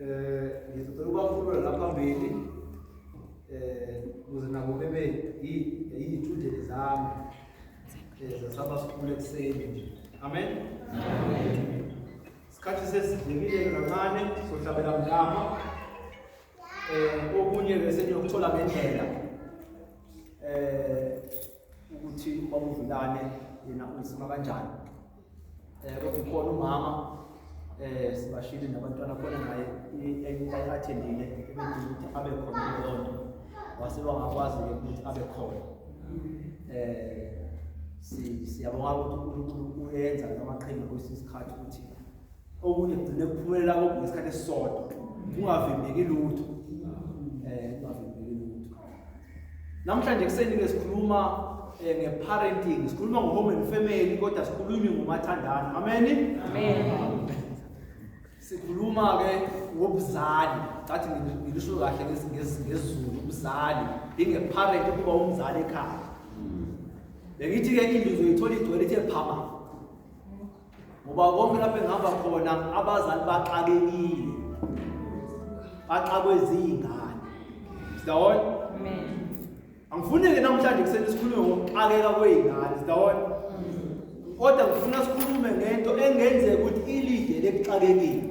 Ngizocela ubakhulula la phambili ukuze nabo bebe yiy'tshudeni zami zasaba school ekuseni nje. Amen. Amen. Isikhathi sesidlekile kancane sohlabela mnyama. Okunye bese niyokuthola ngendlela ukuthi ubaba uVilane yena uyisima kanjani. Kodwa ukhona umama sibashile nabantwana khona naye enye ayi-attendile ebedinga ukuthi abe khona kuleyo nto wase wangakwazi-ke ukuthi abe khona. Siyabonga ukuthi uNkulunkulu uyenza amaqhinga kwesinye isikhathi ukuthi okunye kugcine kuphumelela konke ngesikhathi esisodwa kungavimbeki lutho, kungavimbeki lutho. Namhlanje ekuseni ke sikhuluma nge-parenting, sikhuluma ngo-home and family, kodwa sikhulumi ngomathandana. Amen. Amen. Sikhuluma ke ngobuzali, cathi ngilisho kahle ngesiZulu, ubuzali, being a parent, ukuba umzali ekhaya. Bengithi ke indlu uzoyithola igcwele ithe phama. Ngoba konke lapho engihamba khona abazali baxakekile. Baxakwe zingane. Siyawona? Amen. Angifuni ke namhlanje kuseni sikhulume ngokuxakeka kwezingane, siyawona? Kodwa ngifuna sikhulume ngento engenzeka ukuthi ilide lekuxakekile.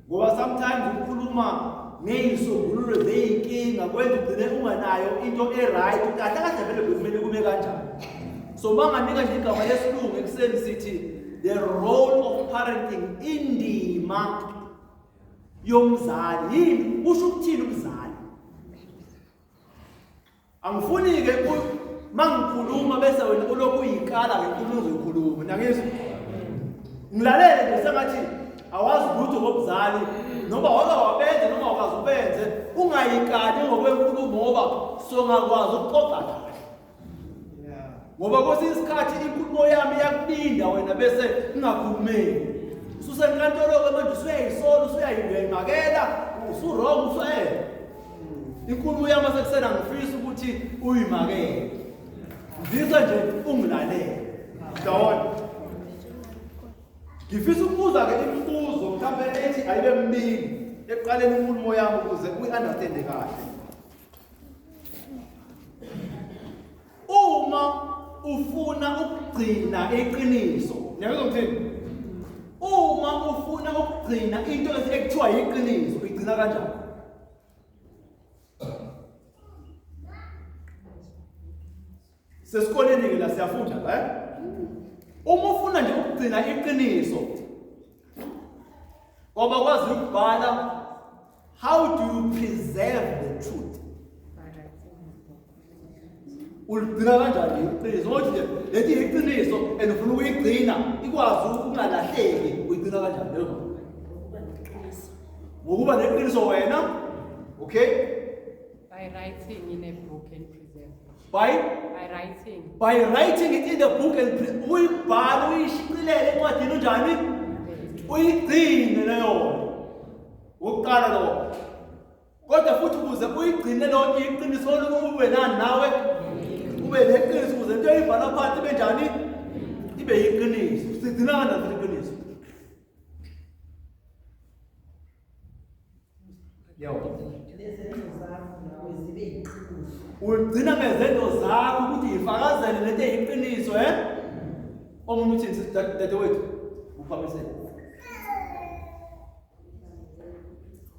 Ngoba sometimes ukukhuluma ngezisombululo zezinkinga kwenza ugcine unganayo into e-right, kahle kahle vele bekumele kube kanjani. So banganika nje igama lesilungu ekuseni sithi the role of parenting, indima yomzali. Yini usho ukuthini umzali? Angifuni ke mangikhuluma bese wena ulokhu uyikala ngenkulumo uzoyikhuluma. Nangizwa? Ngilalele nje sengathi awazi lutho ngobuzali noma wake wabenze noma wakazi ubenze, ungayikali ngokwenkulumo ngoba songakwazi ukuxoxa kahle. Ngoba kwesinye isikhathi inkulumo yami iyakubinda wena bese ungakhulumeli. Ususenkantolo-ke manje usuyayisola, usuyayimakela, usu-wrong, Inkulumo yami asekuseni angifisi ukuthi uyimakele. Ngifisa nje ungilalele. Ndawonye. Ngifisa ukubuza-ke imibuzo mhlawumbe ethi ayibe mibili ekuqaleni inkulumo yami ukuze uyi-understande kahle. Uma ufuna ukugcina iqiniso, niyangizwa ngithini? Uma ufuna ukugcina into ekuthiwa yiqiniso, uyigcina kanjani? Sesikoleni ke la siyafunda la. Uma ufuna nje ukugcina iqiniso, ngoba kwazi ukubhala, how do you preserve the truth? Uligcina kanjani iqiniso? Ngoba nje lethi iqiniso and ufuna ukuyigcina ikwazi ukungalahleki, uyigcina kanjani leyo? Ngokuba neqiniso wena. Okay? By writing in a book and preserve. By? By writing. By writing it in the book and uyibhale, uyishicilele encwadini unjani? Uyigcine leyo. Ukuqala lokho. Kodwa futhi ukuze uyigcine leyo iqiniso ube nani nawe? Ube neqiniso ukuze into oyibhala phansi ibe njani? Ibe yiqiniso. Sigcina kanjani futhi iqiniso? Yebo. Ugcina ngezenzo zakho ukuthi ifakazele lento eyiqiniso, eh? Omunye uthi dadewethu uphamisele.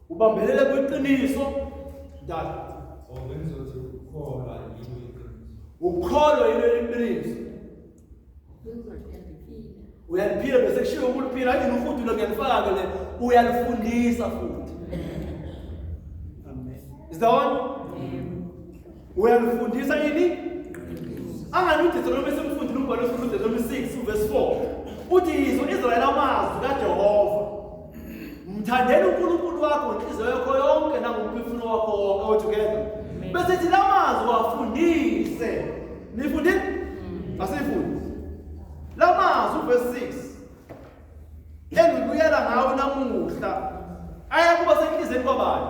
Ubambelele kwiqiniso dala. Bengizothi ukukholwa yilo iqiniso. Ukukholwa yilo iqiniso. Uyaliphila bese kushiwo ukuliphila nje ufudu lo ngiyalifaka ke le uyalifundisa futhi. Amen. Is that one? Uyalifundisa ini? Angani uDeuteronomy semfundile umbhalo wesikulu uDeuteronomy 6 verse 4. Uthi yizwa Israel amazwi kaJehova. Mthandeni uNkulunkulu wakho ngenhliziyo yakho yonke nangomphefumulo wakho wonke all together. Bese ithi lamazwi wafundise. Nifundile? Asifunde. Lamazwi verse 6. Engikuyala ngawo namuhla ayakuba senhliziyweni kwabani?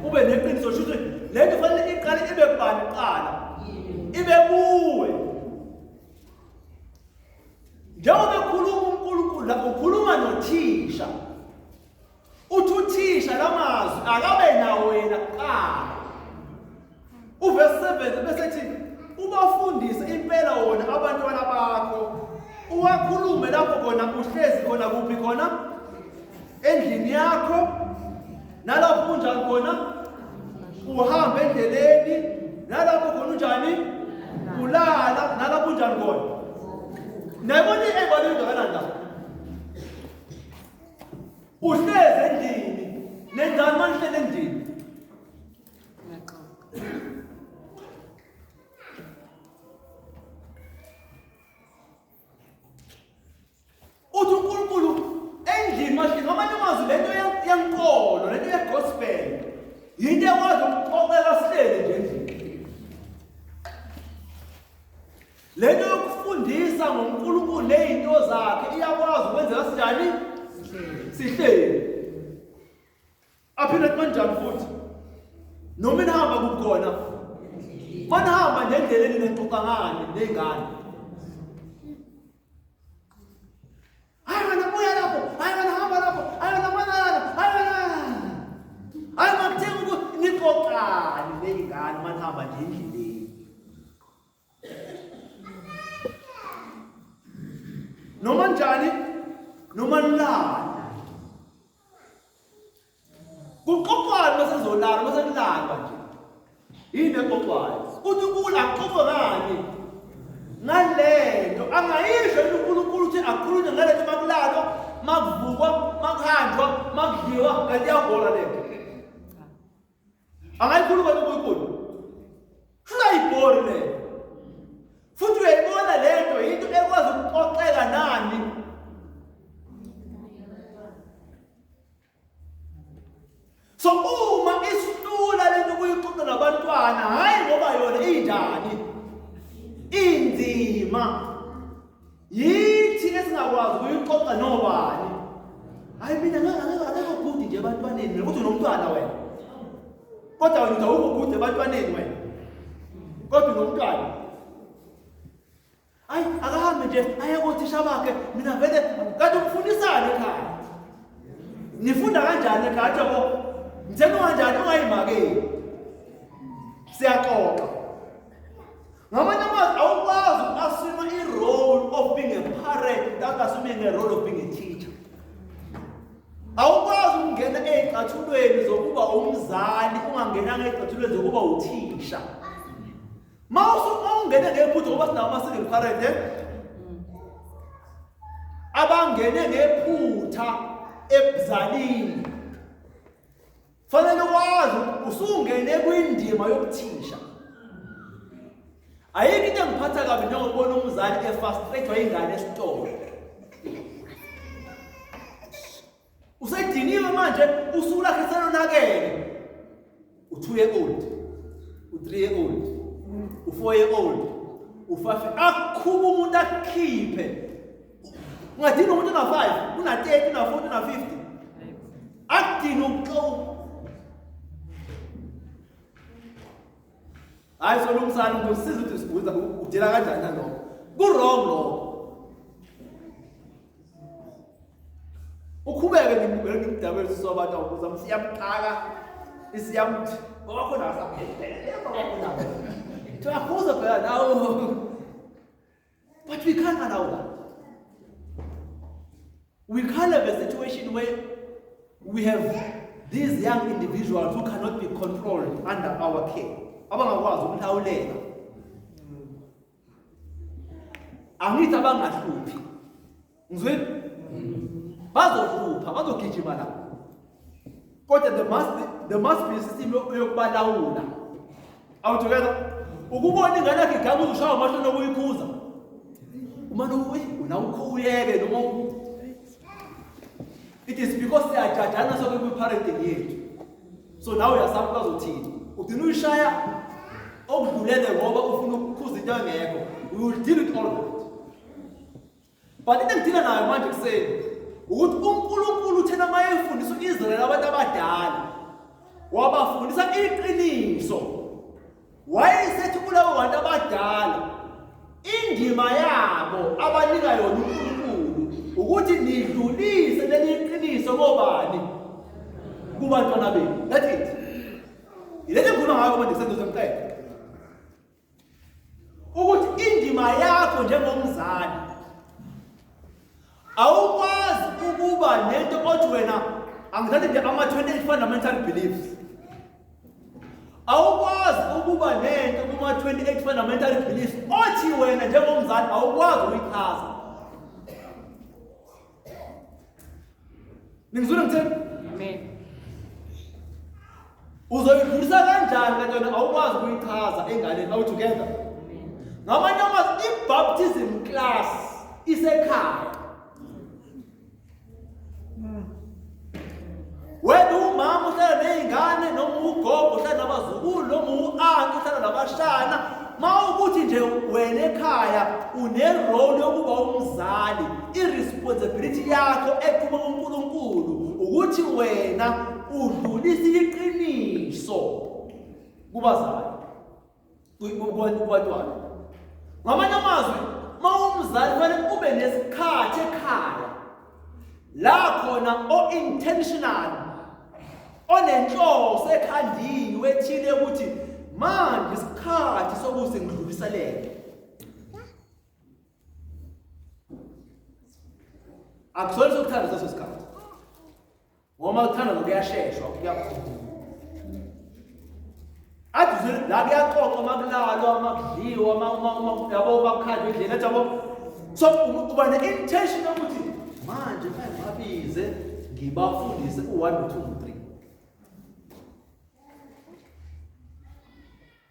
Ube neqiniso sho ukuthi le nto fanele iqale ibe kubani kuqala? Ibe kuwe. Njengoba ekhuluma uNkulunkulu la ukhuluma nothisha. Uthi uthisha asebenze bese ethi ubafundise impela wona abantwana bakho uwakhulume lapho khona uhlezi khona kuphi khona endlini yakho nalapho unjani khona uhamba endleleni nalapho khona unjani ulala nalapho unjani khona nayibona eyibona into kanani la uhlezi endlini nenzani manihlele endlini Uthi uNkulunkulu endlini mahle ngamanye amazwi lento yenkolo lento yegospel yinto ekwazi ukuxoxela sihleli nje endlini. Lento yokufundisa ngoNkulunkulu nezinto zakhe iyakwazi ukwenzeka sinjani? Sihleli. Aphinde kanjani futhi? Noma inihamba kukhona. Manihamba nje endleleni nexoxa ngani nezingane. Hayi wena buya lapho, hayi wena hamba lapho, hayi wena manana, hayi wena. Hayi makuthenga ukuthi nixoxani nezingane manihamba nje endleleni. Noma njani? Noma nilala. Kuxoxwani mase nizolala mase nilalwa nje. Yini exoxwayo? Uthi uNkulunkulu akuxoxe ngani? Ngalento angayisho yini uNkulunkulu ukuthi akukhulunywe ngalento makulalwa, makuvukwa, makuhanjwa, makudliwa kanti iyabhora lento. Angayikhuluma uNkulunkulu. Futhi ayibhori le. Futhi uyayibona lento into ekwazi ukuxoxeka nani. So uma isihlula lento kuyixoxa nabantwana hayi ngoba yona injani inzima yithi esingakwazi ukuyixoxa nobani hayi mina ngeke good nje ebantwaneni mina ukuthi unomntwana wena kodwa wena uthi awukho good ebantwaneni wena kodwa unomntwana Ayi akahambe nje aye kothisha bakhe mina vele kanti umfundisani ekhaya. Nifunda kanjani ekhaya yabo? Ngitheni kanjani ungayimakeli. Siyaxoxa. Ngamanye amazwi awukwazi uku-assume i-role of being a parent without assuming a role of being a teacher. Awukwazi ukungena ey'cathulweni zokuba umzali ungangenanga ey'cathulweni zokuba uthisha. Mawungene ngephutha ngoba sinawo ama-single parent eh? Abangene ngephutha ebuzalini. Fanele wazi usungene kwindima yobuthisha. Ayikho into engiphatha kabi njengokubona umzali efrustrate ingane esitolo. Usediniwe manje usuku lakhe selonakele. U2 year old, u3 year old, u4 year old, u5 akhuba umuntu akukhiphe. Ungadini umuntu una-5, una-30, una-40, una-50. Akudini ukuxoxa. Hayi solungisana ukusiza ukuthi sibuza udela kanjani nalokho. Ku wrong lokho. Ukhubeke ngimubheke ngimdabele sisi wabantu awubuza siyamxaka isiyamthi ngoba khona asaphele ngoba khona. Tuyakhuza phela nawo. But we can't allow that. We can't have a situation where we have these young individuals who cannot be controlled under our care. Abangakwazi ukulawuleka. Angithi abangahluphi. Ngizwe? Bazohlupha, bazogijima la. Kodwa there must be a system yokubalawula. Are we together? Ukubona ingane yakhe igama uzoshaya amahlo nokuyikhuza. Umane una ukhuyeke noma It is because siyajajana sonke kwi-parenting yethu. So nawe uyasaba bazothini. Ugcina uyishaya okudlulele ngoba ufuna ukukhuza into engekho. We will deal with all that. But into engidila nayo manje kuseni ukuthi uNkulunkulu uthena mayefundisa uIsrael abantu abadala wabafundisa iqiniso wayesethi kulabo bantu abadala indima yabo abanika yona uNkulunkulu ukuthi nidlulise leli qiniso kobani kubantwana benu. That's it. Yilento engikhuluma ngayo manje kusenduze ngiqede. Ukuthi indima yakho njengomzali awukwazi ukuba nento othi wena angithathe nje ama-28 fundamental beliefs awukwazi ukuba nento kuma-28 fundamental beliefs othi wena njengomzali awukwazi ukuyichaza Ningizwile ngitheni? Amen. Uzoyidlulisa kanjani kanti wena awukwazi ukuyichaza enganeni awu together? Ngamanye amazwi i-baptism class isekhaya. Wena umama uhlala nezingane noma ugogo uhlala nabazukulu noma u-anti uhlala nabashana ma ukuthi nje wena ekhaya une-role yokuba umzali i-responsibility yakho ephuma kuNkulunkulu ukuthi wena udlulise iqiniso kubazali kubantwana ngamanye amazwi uma umzali kufanele ube nesikhathi ekhaya la khona o-intentional onenhloso ekhandiwe ethile ukuthi manje isikhathi sokuthi ngidluliseleke akusona sokuthanda leso sikhathi ngoba kuthanda kuyasheshwa kuyakhuluma athi la kuyaxoxwa uma kulalwa uma kudliwa uma yabo uma kukhandwa endlini athi yabo so uba ne-intention yokuthi manje fanele ngibabize ngibafundise u-one no-two no-three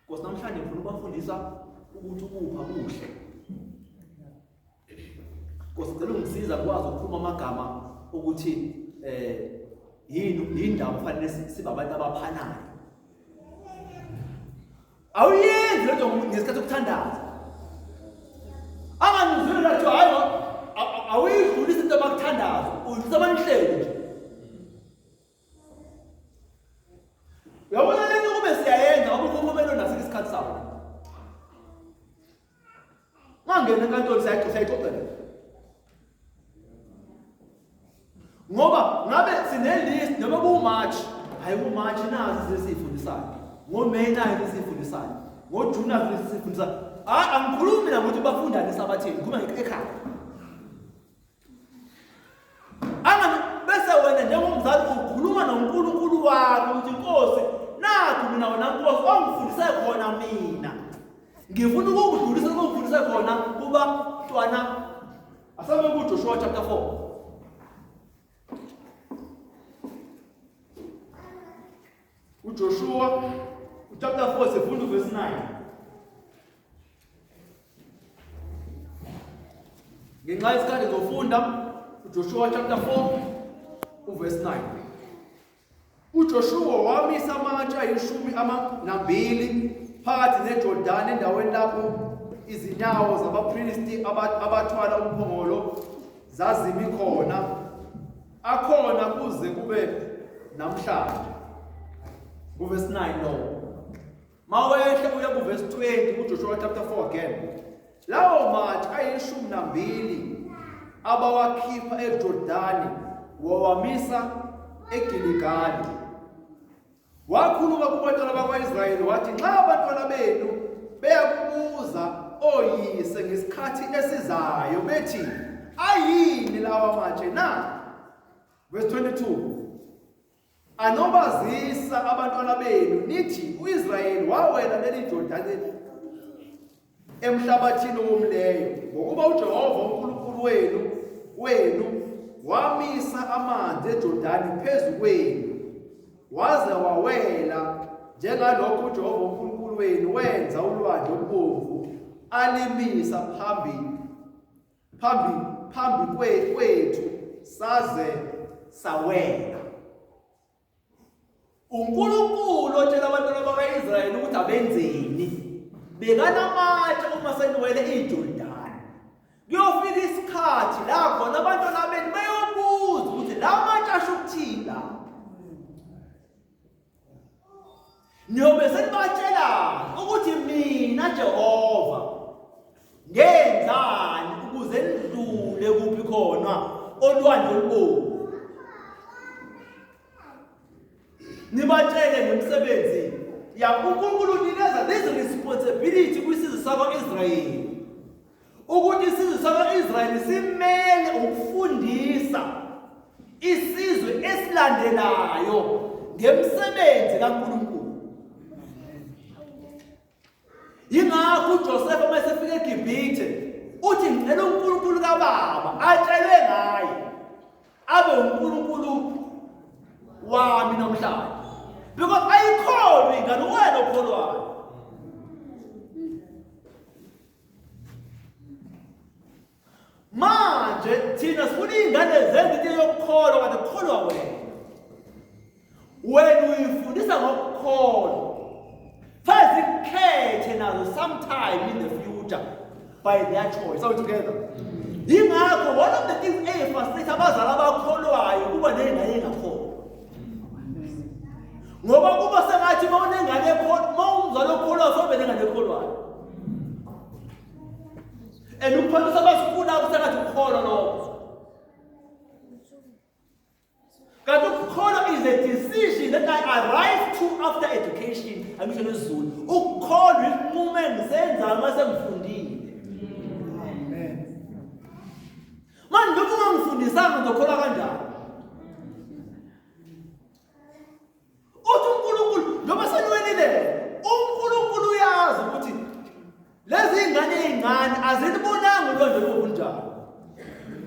Nkosi namhlanje ngifuna ukubafundisa ukuthi ukupha kuhle. Nkosi ngicela ungisiza ngikwazi ukukhuluma amagama ukuthi eh yini indaba kufanele sibe abantu abaphanayo. Awuyenzi lento ngesikhathi sokuthandaza. Anganizwile la kuthiwa hayi awuyidlulisi into abakuthandaza, udlulisa abanihleli nje. Uyabona lento kube siyayenza ngoba ukhokho naso isikhathi sawo. Mangena enkantolo siyayixoxa siyayixoxa le. Ngoba ngabe sine list noma ku March, hayi ku March nazi sesifundisayo. Ngo May nazi sesifundisayo. Ngo June nazi sesifundisayo. Hayi angikhulumi mina ngokuthi bafundani esabatheni, ngikhuluma ekhaya. Angani bese wena njengomzali ukhuluma noNkulunkulu wakho ukuthi Nkosi nakhu mina wena Nkosi ongifundise khona mina ngifuna ukukudlulisa ukungifundise khona kuba ntwana asabe kuJoshua chapter 4 uJoshua chapter 4 sifunda uverse 9 Ngenxa yesikhathi ngizofunda uJoshua chapter 4 uverse 9. UJoshua wamisa amatshe ayishumi nambili phakathi neJordani endaweni lapho izinyawo zabapristi abathwala umphongolo zazimi khona akhona kuze kube namhlanje. Uverse 9 lowo. Mawehla uya kuvesi 20 kuJoshua chapter 4 again. Lawo matshe ayishumi nambili abawakhipha eJordani wawamisa eGiligali. Wakhuluma kubantwana bakwa-Israyeli wathi, nxa abantwana benu beyakubuza oyise ngesikhathi esizayo bethi, ayini lawa matshe na? Verse 22. Anobazisa abantwana benu nithi uIsrayeli wawela leli Jordani emhlabathini owomileyo ngokuba uJehova uNkulunkulu wenu wenu wamisa amanzi eJordani phezu kwenu waze wawela njengalokho uJehova uNkulunkulu wenu wenza ulwandle olubomvu alimisa phambi phambi phambi kwethu saze sawela uNkulunkulu otshela abantwana bakwaIsrayeli ukuthi abenzeni bekanamatshe uma seniwele iJordani kuyofika isikhathi la khona abantwana benu beyobuza ukuthi la matshe asho ukuthini la Niyobe senibatshela ukuthi mina Jehova ngenzani ukuze nidlule kuphi khona olwandle olubomvu. Nibatshele ngemisebenzi Ya, uNkulunkulu unikeza this responsibility kwisizwe sakwa-Israyeli ukuthi isizwe sakwa-Israyeli simele ukufundisa isizwe esilandelayo ngemisebenzi kaNkulunkulu. Yingakho uJosefa uma esefika eGibhithe uthi ngicela uNkulunkulu kababa atshelwe ngaye abe uNkulunkulu wami namhlanje because ayikholwa ingane wena okholwayo. Manje thina sifuna iy'ngane zenze into yokukholwa kanti kukholwa wena. Wena uyifundisa ngokukholwa. Fanele zikhethe nazo sometime in the future by their choice. Are we together? Yingakho one of the things eyifrustrate abazali abakholwayo kuba ney'ngane ey'ngakholwa. Ngoba kuba sengathi uma unengane ekholwa, uma umzali okholwayo sobe nengane ekholwayo. And ukuphathisa abazifuna kusengathi ukukholwa lokho. Kanti ukukholwa is a decision that I arrive to after education. Angisho nesiZulu. Ukukholwa isinqumo engisenzayo uma sengifundile. Amen. Manje noma ungangifundisanga ngizokholwa kanjani? Uthi uNkulunkulu njengoba seniwelile, uNkulunkulu uyazi ukuthi lezi zingane ezincane azilibonanga ulwandle lobunjani.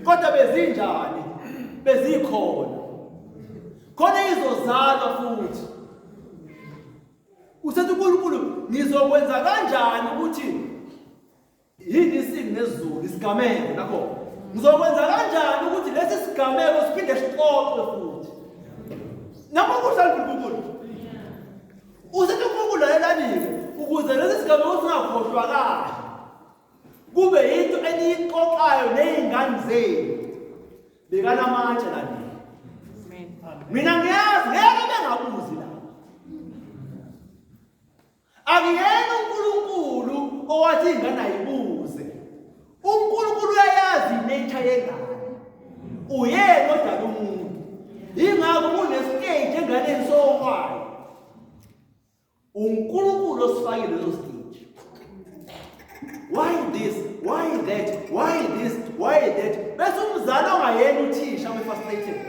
Kodwa bezinjani? Bezikhona. Khona izozalwa futhi. Usethi uNkulunkulu ngizokwenza kanjani ukuthi Yini isini nezulu isigameko nakho? Ngizokwenza kanjani ukuthi lesi sigameko siphinde sixoxwe futhi? Noma kuhlala uNkulunkulu. Usethi uNkulunkulu lalelani-ke ukuze lesi sigameko singakhohlwakali. Kube yinto eniyixoxayo nezingane zenu. Bekana amatshe la nina. Mina ngiyazi ngeke bengabuzi la. Akuyena uNkulunkulu owathi ingane ayibuze. UNkulunkulu uyayazi nature yengane. Uyena odala umuntu. Yingakho kunestage enganeni sohwayo. UNkulunkulu osifakile leso stage. Why this? Why that? Why this? Why that? Bese umzali ongayena uthisha we frustrated.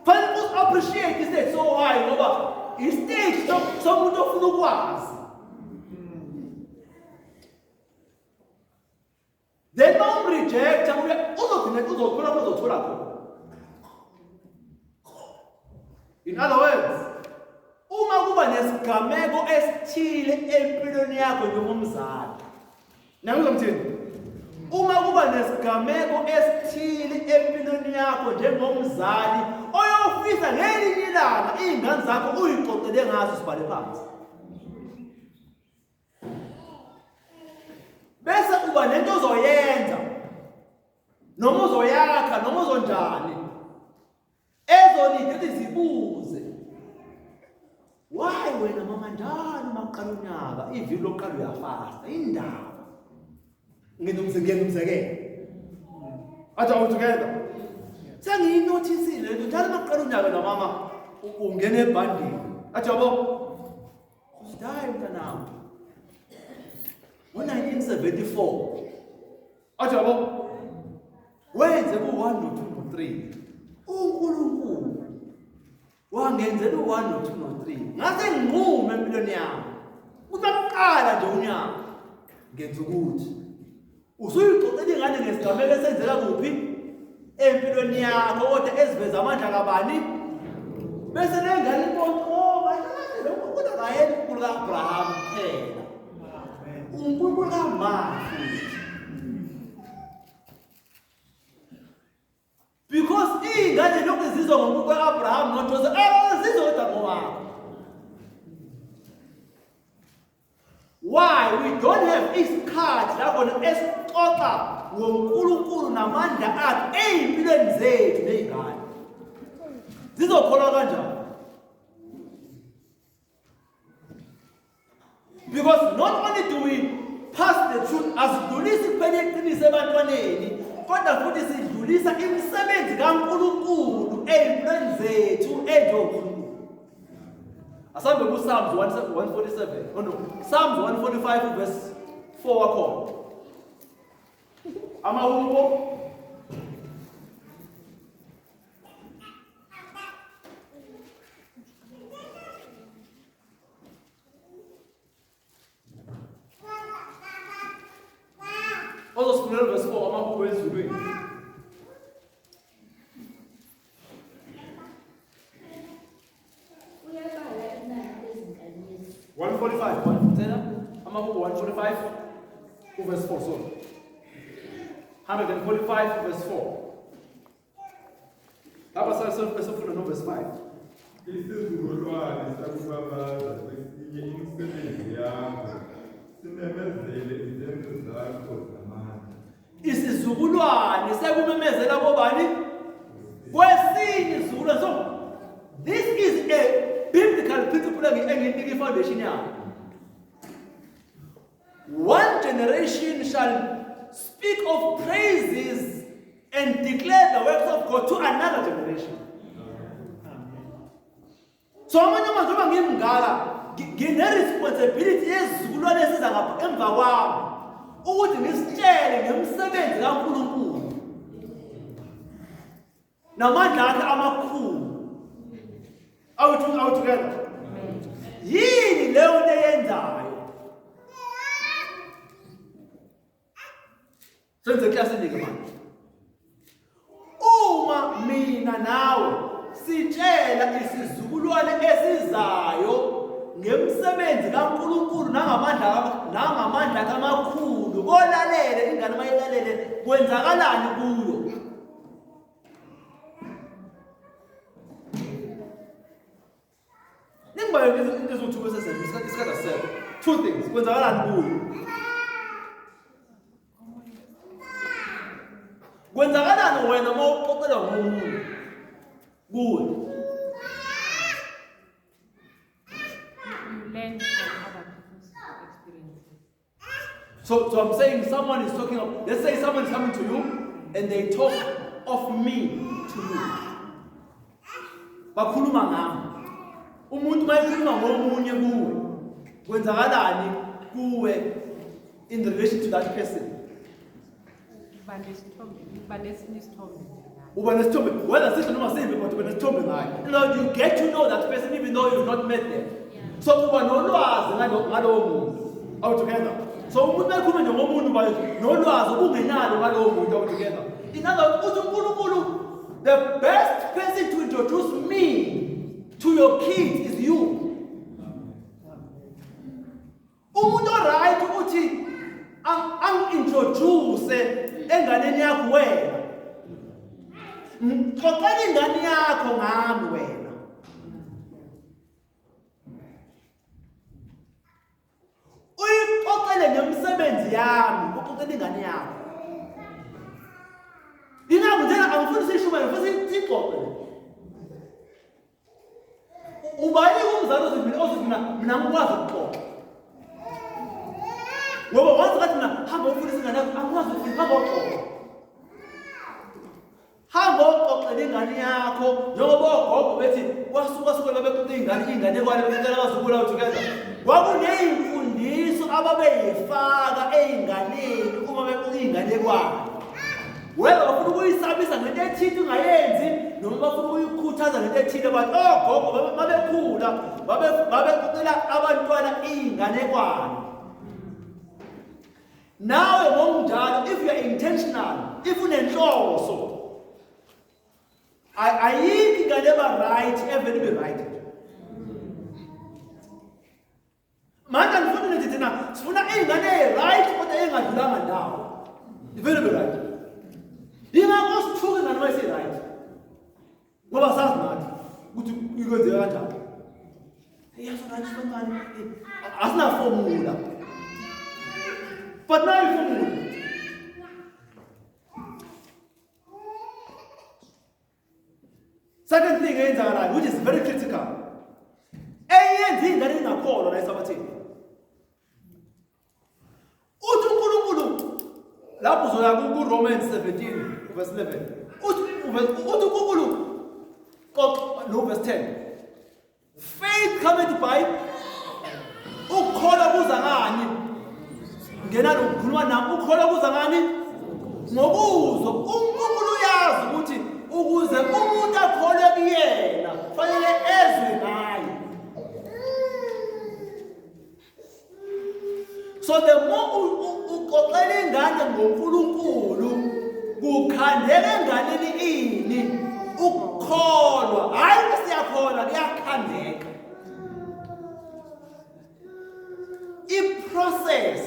Fanele usi-appreciate istage so high ngoba istage somuntu ofuna ukwazi. Then uma umrejecta uzogcina uzothola uzothola khona. In other words, uma kuba nesigameko esithile empilweni yakho njengomzali Niyangizwa ngithini? Uma kuba nesigameko esithile empilweni yakho njengomzali oyofisa ngelinye ilanga iy'ngane zakho uyixoxele ngazo sibhale phansi. Bese uba nento ozoyenza noma uzoyakha noma uzonjani ezonide zibuze why wena mama njalo uma kuqala unyaka iviki lokuqala uyafasta indaba nginomzekelo athi are we together sengiyinothisile lento njalo uma kuqala unyaka namama ungena ebhandini athi yabo hayi mntanami ngo-1974 Athi yabo wenze ku-1 no-2 no-3 uNkulunkulu wangenzela u-1 no-2 no-3 ngase nginqume empilweni yami usaqala nje unyaka ngenza ukuthi usuyixoxela ingane ngesigameko esenzeka kuphi empilweni yakho kodwa eziveza amandla kabani bese le ngane ibona oh kahle kahle lo nkulunkulu akayena unkulunkulu ka-abraham kuphela uNkulunkulu kama futhi because iy'ngane lokhu zizwa ngonkulunkulu ka-abraham noJoseph azizwa kodwa ngowakho. Why we don't have isikhathi la khona esixoxa ngoNkulunkulu namandla akhe ey'mpilweni zethu ney'ngane zizokholwa kanjani? Because not only do we pass the truth, asidlulisi kuphela iqiniso ebantwaneni, kodwa futhi sidlulisa imisebenzi kaNkulunkulu ey'mpilweni zethu enjengoNkulunkulu. Asambe ku-Psalms 147, oh no, Psalms 145 verse 4 wakhona. Amahubo Ozosifundela verse 4 amahubo ezulwini. Uyabala inani lezinkanyezi. 145, 1 amahubo 145 uverse 4 sorry. 145 verse 4. Lapha sesifunda no verse 5. Isizukulwane sakubabaza kwesinye imisebenzi yakho, simemezele izenzo zakho zamandla. Isizukulwane sekumemezela kobani? Kwesinye isizukulwane. So this is a biblical principle enginika i-foundation yayo. One generation shall speak of praises and declare the works of God to another generation. So amanye amazwi uma ngimngaka ngine-responsibility yezizukulwane esiza ngapha emva kwami ukuthi ngisitshele ngemisebenzi kaNkulunkulu namandla akhe amakhulu. Are we together? Yini leyo nto eyenzayo? Senze klasini-ke manje. Uma mina nawe sitshela isizukulwane esizayo ngemisebenzi kaNkulunkulu nangamandla akhe amakhulu, kolalele ingane mayilalele kwenzakalani kuyo? Ningibale into eziwu-two bese senza isikhathi asisekho. Two things kwenzakalani kuyo? Kwenzakalani wena uma uxoxela ngomunye kuwe? You learn from other people's experiences. So I'm saying someone is talking of, let's say someone is coming to you and they talk of me to you. Bakhuluma ngami. Umuntu mayekhuluma ngomunye kuwe, kwenzakalani kuwe in relation to that person? Uba nesithombe, uba nesinye isithombe ngaye. Uba nesithombe, whether sihle noma simbi, but uba nesithombe ngaye. You get to know that person even though you've not met them. So uba nolwazi ngalowo muntu. Are we together? So umuntu mayekhuluma nje ngomuntu uba nolwazi obungenalo ngalowo muntu. Are we together? In other words, uthi uNkulunkulu, the best person to introduce me to your kids is you. Umuntu oright ukuthi angi-introduce enganeni yakho wena. Xoxela ingane yakho ngami wena. Uyixoxele ngemisebenzi yami, uxoxele ingane yakho. Ingakho nje angifuni sishumayele, ngifuna sixoxe. Ubani umzali ozothi mina ozothi mina mina ngikwazi ukuxoxa? Ngoba wazi kathi mina hamba ufundise ingane yakho, angikwazi ukufundisa, hamba uxoxe. Hamba uxoxele ingane yakho njengoba ogogo bethi kwasuka suka babexoxa ingane inganekwane bexoxela abazukulu abo together. Kwakuneyimfundiso ababeyifaka ey'nganeni uma bexoxa iy'nganekwane. Whether bafuna ukuyisabisa ngento ethile ungayenzi noma bafuna ukuyikhuthaza ngento ethile, but ogogo babekhula babexoxela abantwana iy'nganekwane. Nawe ngokunjalo, if you are intentional, if unenhloso, ayikho ingane eba right evele ibe right. Manje angifuni nithi thina sifuna ingane e-right kodwa engadlulanga ndawo. Ivele ibe right. Yingakho sithuke ingane uma isi-right. Ngoba sazi nathi ukuthi ikwenzeka kanjani. Yazi right kancane. Asina formula. But now iformula. Second thing eyenzakalayo, which is very critical, eyenza ingane ingakholwa la esabathini. Uthi uNkulunkulu Lapho uzoya ku-Romans 17 verse 11. Uthi uthi uNkulunkulu xoxa no verse 10. Faith cometh by ukukholwa kuza ngani? Ngena lokukhuluma nami ukukholwa kuza ngani? Ngokuzwa. uNkulunkulu uyazi ukuthi ukuze umuntu akholwe kuyena fanele ezwe ngaye. So the more uxoxela ingane ngoNkulunkulu kukhandeka enganeni ini ukukholwa hayi ukuthi siyakholwa kuyakhandeka i-process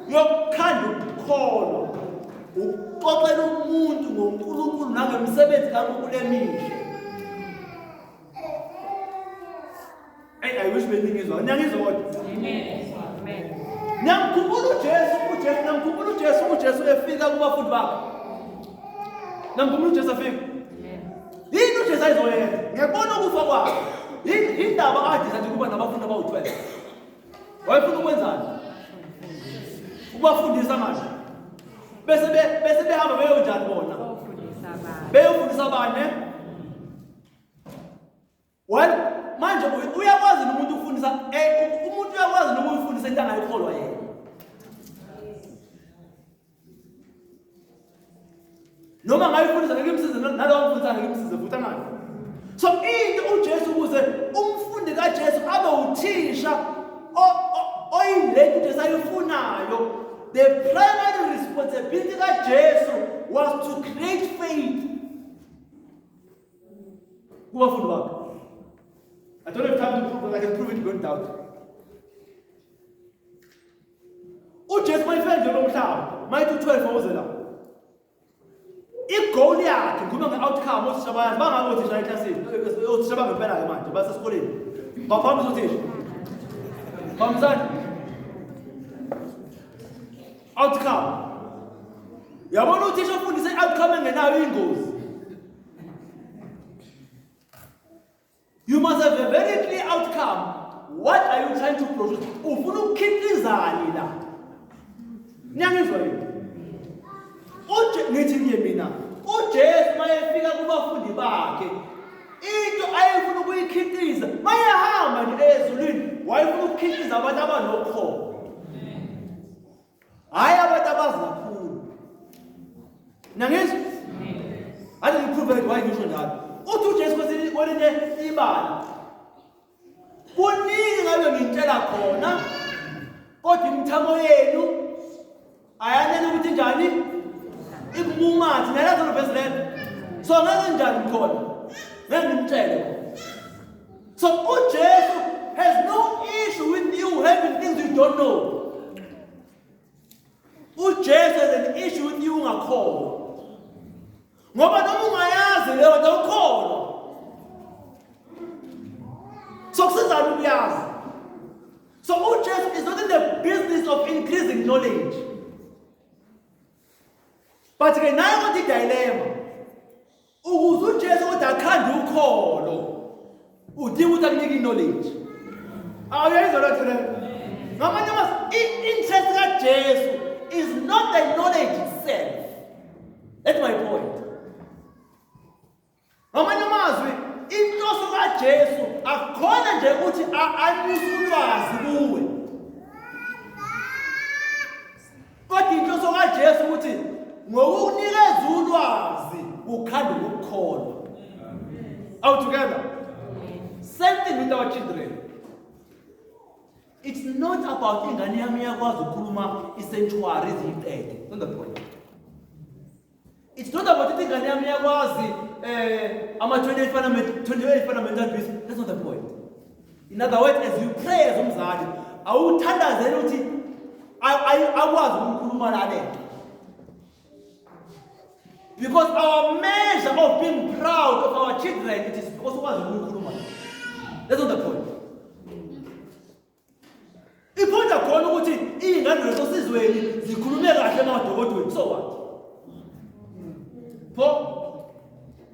yokukhanda ukukholwa ukuxoxela umuntu ngoNkulunkulu nangemisebenzi kaNkulunkulu emihle Hey, I wish beningizwa. Niyangizwa kodwa? Amen. Amen. Niyamkhumbula uJesu, uJesu, niyamkhumbula uJesu, uJesu efika kubafundi bakhe. Niyamkhumbula uJesu efika. Yini uJesu ayizoyenza? Ngiyakubona ukufa kwakhe. Yini indaba ade sathi kuba nabafundi abawu-12. Wayefuna ukwenzani? Ukubafundisa manje. Bese bese behamba beyonjani bona? Beyofundisa abanye. Eh? Well, manje uyakwazi nomuntu ukufundisa eh umuntu uyakwazi nokuyifundisa into angayikholwa yena. Noma ngayifundisa ngeke imsize nalowo mfundisa ngeke imsize futhi angazi. So into uJesu ukuze umfundi kaJesu abe uthisha oyilento uJesu ayifunayo the primary responsibility kaJesu was to create faith kubafundi bakhe I don't have time to prove but I can prove it beyond doubt. uJesu mayifika nje lomhlaba mayithi u12 awuze la igoal yakhe ngikhuluma nge-outcome othisha bayazi bangaki othisha eklasini othisha bangempela-ke manje basesikoleni baphambi othisha bambisani outcome yabona uthisha ofundisa i-outcome engenayo ingozi You must have a very clear outcome. What are you trying to produce? Ufuna ukukhiqizani la? Niyangizwa yini? Uje ngithi kuye mina, uJesu mayefika kubafundi bakhe, into ayefuna ukuyikhiqiza, mayehamba nje ezulwini, wayefuna ukukhiqiza abantu abanokholo. Hayi abantu abazi kakhulu. Nangizwa? Ake ngiprove it why ngisho njalo. Uthi uJesu kwesinye kwelinye ibala. Kuningi ngabe ngintshela khona kodwa imithamo yenu ayanele ukuthi njani ikumumathe nalazo lo verse lelo. So ngeke njani khona? Ngeke ngimtshele khona. So uJesu has no issue with you having things you don't know. uJesu has an issue with you ungakholwa. Ngoba noma ungayazi leyo nto ukholwa. So kusizani ukuyazi? So uJesu is not in the business of increasing knowledge. But ke nayo kodwa i-dilemma. Ukuze uJesu kodwa akhande ukholo, udinga ukuthi akunike i-knowledge. Awuyayizwa loo nto leyo? Ngamanye amazwi, i-interest kaJesu is not the knowledge itself. That's my point. Ngamanye amazwi, inhloso kaJesu akukhona nje ukuthi anyuse ulwazi kuwe. Kodwa inhloso kaJesu ukuthi ngokukunikeza ulwazi ukhanda ukukholwa. Are we together? Same thing with our children. It's not about ingane yami iyakwazi ukukhuluma i-sanctuary iziyiqede. Not the point. It's not about ukuthi ingane yami iyakwazi eh ama 28 fundamental 28 fundamental beliefs. That's not the point. In other words, as you pray as umzali, awuthandazeli ukuthi akwazi ukukhuluma lale nto. Because our measure of being proud of our children, it is because ukwazi ukukhuluma. That's not the point. Iphonda khona ukuthi iy'ngane zasosizweni zikhulume kahle emadokodweni so what? Pho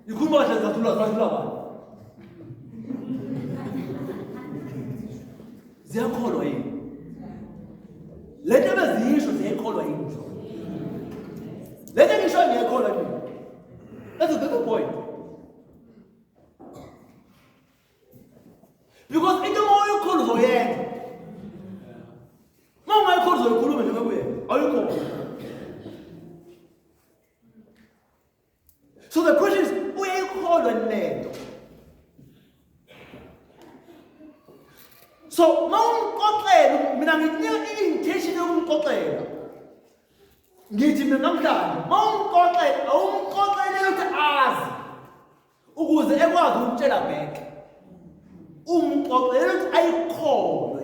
ikhuluma kahle zathula zathula bani? Ziyakholwa yini? Le nto ebeziyisho ziyayikholwa yini zona? That's the point. Because into uma uyikholwa uzoyenza. Uma ungayikholwa uzoyikhuluma nje kuye. Awuyikholwa. So the question is, uyayikholwa lento? So uma umxoxela, mina ngikunika i-intention yokumxoxela. Ngithi mina namhlanje, uma umxoxela, awumxoxele ukuthi azi ukuze ekwazi ukutshela back. Umxoxele ukuthi ayikholwe.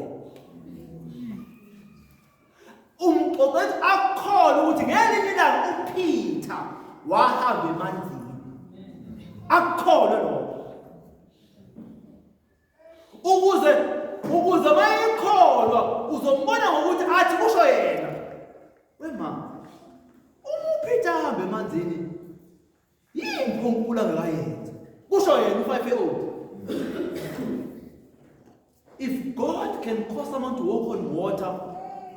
Umxoxele ukuthi akholwe ukuthi ngelinye ilanga uPeter wahamba emanzini. Akukholwe lokho. Ukuze bayikholwa uzombona ngokuthi athi kusho yena. Wema. Uma uPeter ahamba emanzini yini uNkulunkulu angakayenza? Kusho yena u5 year old. If God can cause someone to walk on water,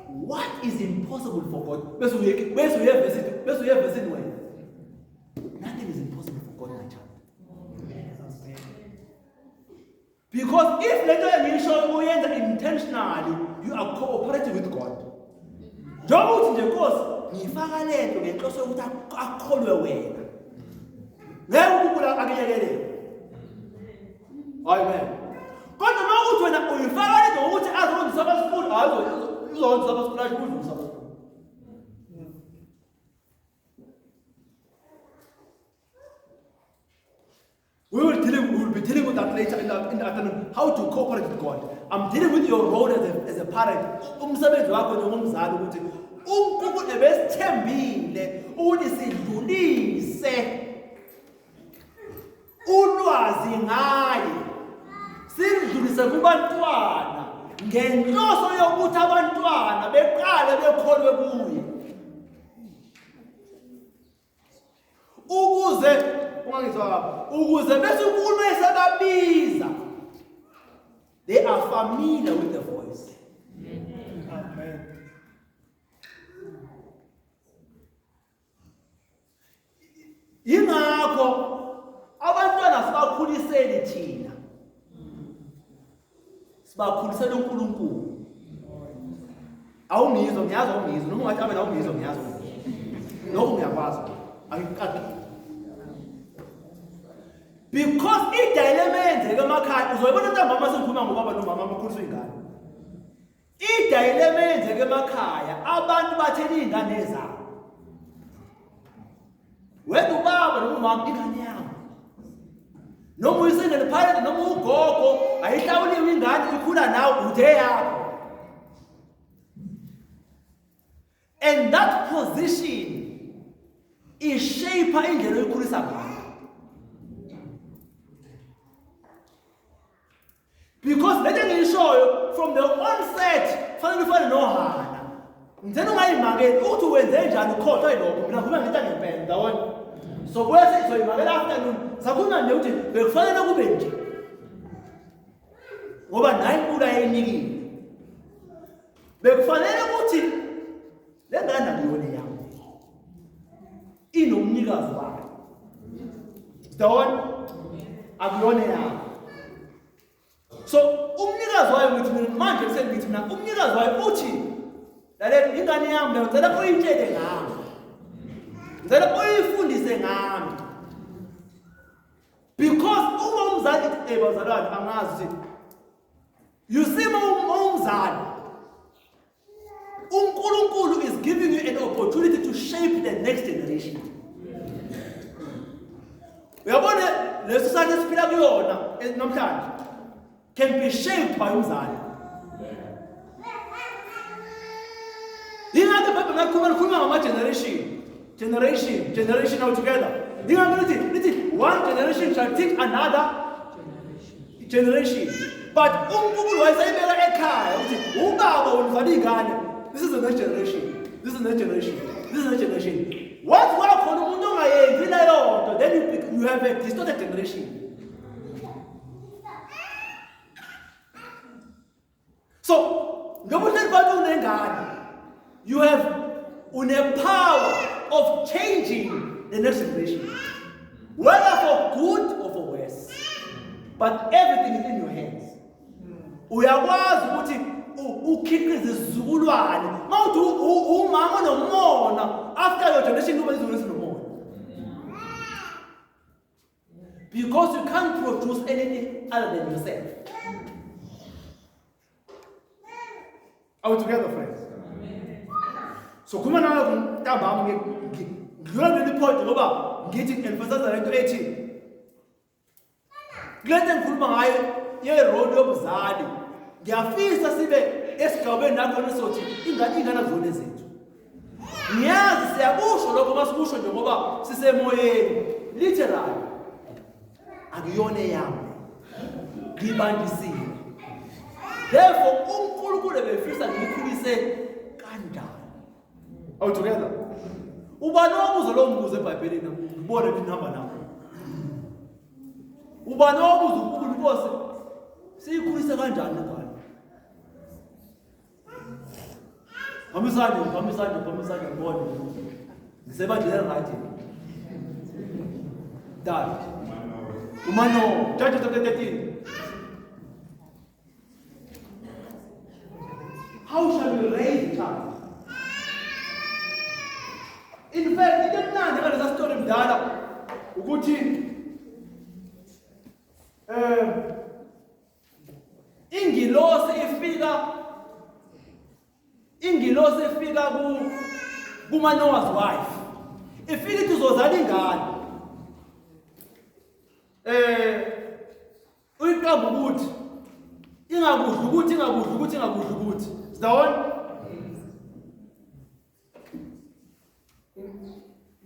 what is impossible for God? Bese uye bese uye verse bese uye verse wena. Nothing is impossible for God, my child. Because if lento engiyishoyo uyenza intentionally, you are cooperating with God. Njengoba uthi nje Nkosi, ngifaka lento ngenhloso yokuthi akholwe wena. Ngeke uNkulunkulu akuyekelele. Amen. Kodwa uma uthi wena uyifaka lento ngokuthi azokwenza Sabbath school, hayi uzokwenza Sabbath school, asho udla Sabbath school. We will be dealing with that later in the afternoon. How to cooperate with God. I'm dealing with your role as a parent. Umsebenzi wakho njengomzali ukuthi uNkulunkulu ebesithembile ukuthi sidlulise ulwazi ngaye. Sidlulise kubantwana ngenhloso yokuthi abantwana beqale bekholwe kuye. Ukuze ungangizwa kabi, ukuze bese uNkulunkulu esebabiza, they are familiar with the voice. Amen. Yingakho abantwana sibakhuliseli thina, sibakhulisela uNkulunkulu. Awungizwa, ngiyazi awungizwa, noma ungathi abe awungizwa, ngiyazi lokho, ngiyakwazi, angikuqageli. Because i-dilemma eyenzeka emakhaya, uzoyibona ntambama sengikhuluma ngobaba nomama abakhuliswa ingane. I-dilemma eyenzeka emakhaya, abantu bathela iy'ngane zabo. Wena ubaba noma umama, ingane yami. Noma uyi-single parent noma ugogo, ayihlawuliwe ingane, ikhula nawe, uthe yakho. And that position ishape indlela oyikhulisa ngayo. Because lento engiyishoyo from the onset fanele ufane noHana. Ngithena ungayimakeli ukuthi wenze njani, ukhohlwa yilokho. Mina ngikhuluma ngento ngempela, ndawonye. So buya sizoyimakela afternoon. Sakhuluma nje ukuthi bekufanele kube nje. Ngoba nayi inkulu ayeyinikile. Bekufanele ukuthi le ngane akuyona yami. Inomnikazi wayo. Ndawonye akuyona yami. So umnikazi wayo ngithi mina manje sengithi mina umnikazi wayo uthi lalela ingane yami leyo, ngicela uyitshele ngami. Ngicela uyifundise ngami. Because uma umzali bazalwane angazi ukuthi you see uma umzali uNkulunkulu is giving you an opportunity to shape the next generation. Uyabona leso society esiphila kuyona namhlanje can be shaped by umzali. Yingakho iBhayibheli lakhuluma likhuluma ngama generation, generation, generation all together. Yingakho lithi one generation shall teach another generation. But uNkulunkulu wayesayibeka ekhaya ukuthi ubaba wena uzala ingane. This is the next generation. This is the next generation. This is the next generation. Once kwakhona umuntu ongayenzi leyo nto, then you have a distorted generation. So, njengoba uhleli phansi unengane, you have une power of changing the next generation. But everything is in your hands. Uyakwazi ukuthi ukhiqize isizukulwane. Mawuthi umama onomona after your generation kube isizukulwane sinomona. Because you can't produce anything other than yourself. Are we together, friends? So khuluma nalokho ntambama ngidlula kuleli point ngoba ngithi ngi-emphasize lento ethi kule nto engikhuluma ngayo ye-role yobuzali ngiyafisa sibe esigabeni nakhona sothi ingane ingane azona ezethu ngiyazi siyakusho lokho masikusho nje ngoba sisemoyeni literally akuyona eyami ngibandisiwe therefore uNkulunkulu ebefisa ngiyikhulise kanjani. Are we together? Ubani owabuza lowo mbuzo eBhayibhelini? Ngibone ukuthi nihamba nawo. Ubani owabuza uNkulunkulu Nkosi siyikhulise kanjani ingane? Hambisani, hambisani, hambisani ngibone. Ngisebandleni right. Dad. Umano, Judges chapter 13. How shall we raise a child? In fact, into emnandi ngalesa story mdala ukuthi eh ingilosi ifika ingilosi ifika ku kuManoah's wife ifika ithi uzozala ingane eh uyiqamba ukuthi ingakudli ukuthi ingakudli ukuthi ingakudli ukuthi sidawona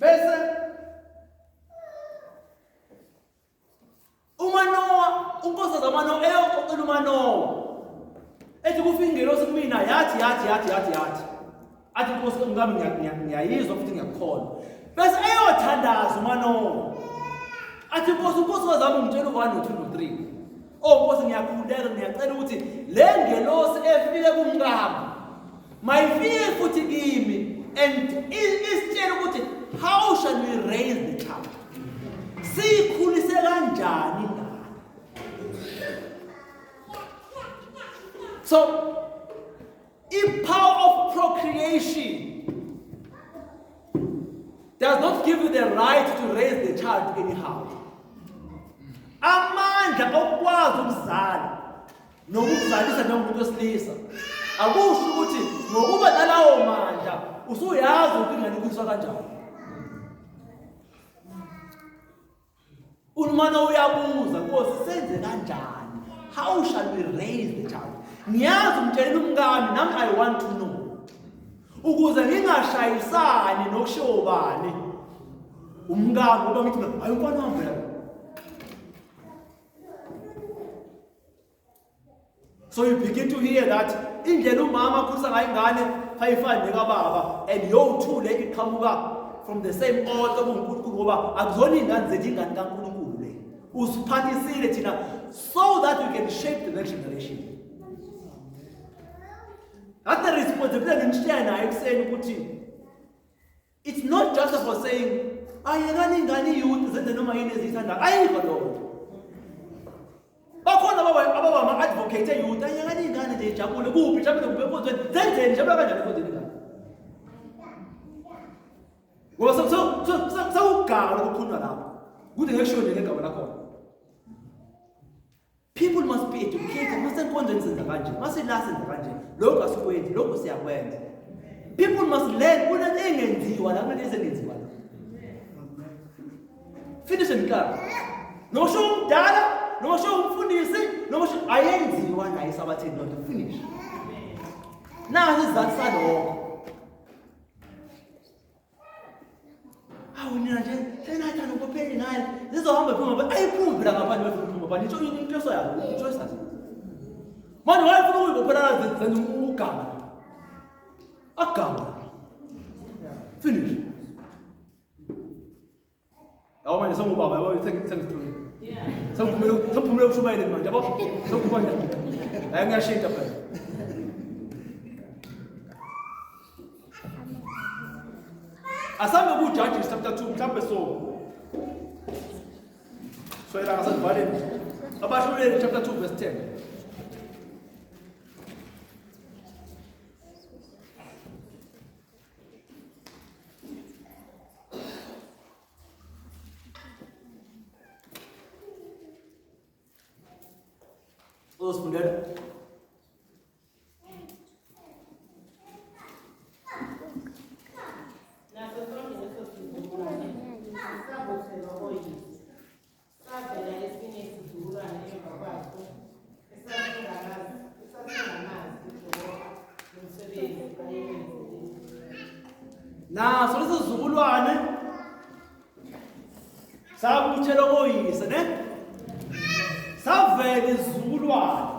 bese uManowa unkosikazi kaManowa eyoxoxela uManowa ethi kufika ingelosi kumina yathi yathi yathi yathi yathi athi inkosi ngami ngiyayizwa futhi ngiyakukholwa bese eyothandaza uManowa athi inkosi unkosikazi wami ungitshela u-1 no-2 no-3 oh nkosi ngiyakhuleka ngiyacela ukuthi le ngelosi efike kumkami mayifike futhi kimi and isitshele ukuthi how shall we raise the child siyikhulise kanjani ingane so i-power of procreation does not give you the right to raise the child anyhow amandla okukwazi ukuzala nokukuzalisa njengomuntu wesilisa akusho ukuthi ngokuba nalawo mandla usuyazi ukuthi ingane ikhuliswa kanjani Ulumana uyabuza Nkosi senze kanjani? How shall we raise the child? Ngiyazi umtshelela umkami nami I want to know. Ukuze ngingashayisani nokushiwo bani umkami ngoba ngithi mina hayi umfana wami phela. So you begin to hear that indlela umama akhulisa ngayo ingane ayifani nekababa and yo-two le iqhamuka from the same author kuNkulunkulu ngoba akuzona iy'ngane zethu ingane kaNkulunkulu le usiphathisile thina so that we can shape the next generation. That's the responsibility engishiya nayo ekuseni ukuthi It's not just about saying ayekani ingane iyouth zenze noma yini eziyithandayo ayikho loo nto bakhona ababa ama-advocate eyouth ayekani ingane nje ijabule kuphi ijabule kuphi enkonzweni zenzeni ijabula kanjani enkonzweni ingane ngoba sewuganga lokukhulunywa lapho kuthi ngekushiwo nje ngegama lakhona People must be educated. Masenkonzweni senza kanje, masela senza kanje. Lokhu asikwenzi, lokhu siyakwenza. People must learn kunento engenziwa la kunento esengenziwa la. Finish and clap. Nosho umdala, nosho umfundisi, nosho ayenziwa la esabatheni not finish. Nazi isizathu salokho. Awu nina nje senathanda ukuphela ingane zizohamba iphuma ngapha ayiphumi phela ngaphandle befuna ukuphuma ngaphandle isho inhloso yabo inhloso yazo manje wayefuna ukuyibophela zenza uganga aganga finish Yabo manje sengubaba yabo sengihlulile. Sengiphumele sengiphumele kushumayeleni manje yabo. Sengiphuma nje. Hayi ngiyashintsha phela. Asambe ku Judges chapter 2 mhlambe so. So ila ngasalivaleni. Abahluleli chapter 2 verse 10. Uzosifundela. Naso sonke leso sizukulwane sabuthelwa koyise. Savela esinye isizukulwane emva kwaso esasingamazi uJehova nomsebenzi ayewenzile. Naso leso sizukulwane sabuthelwa koyise ne? Savela isizukulwane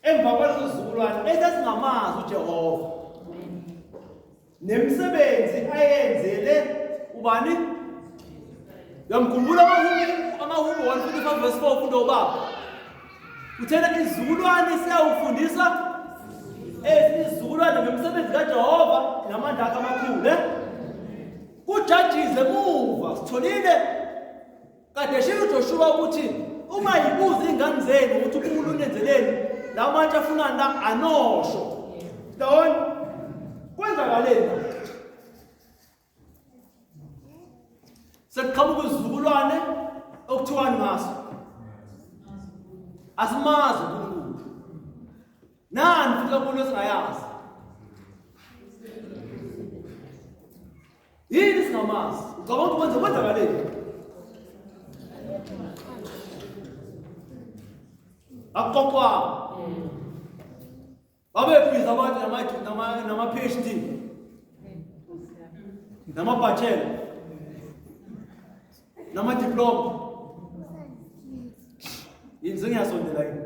emva kwaleso sizukulwane esasingamazi uJehova nemisebenzi ayenzele ubani? Uyamkhumbula amaHubo 145 verse 4 ufunda ubaba. Uthena izizukulwane siyawufundisa ezinye izizukulwane ngemisebenzi kaJehova namandla akhe amakhulu eh? Kujajize emuva sitholile kade shilo uJoshua ukuthi uma yibuza izingane zenu ukuthi uNkulunkulu unenzeleni la matshe afunani la anosho. Ndawonye kwenzakaleni la? Sekuqhamuka isizukulwane okuthiwani ngaso? Asimazi uNkulunkulu. Nani futhi kaNkulunkulu esingayazi? Yini singamazi? Ucabanga ukuthi kwenze kwenzakaleni? Akuxoxwanga. Babebhizi abantu nama-PhD namabhachela namadiploma. Yini sengiyasondela yini?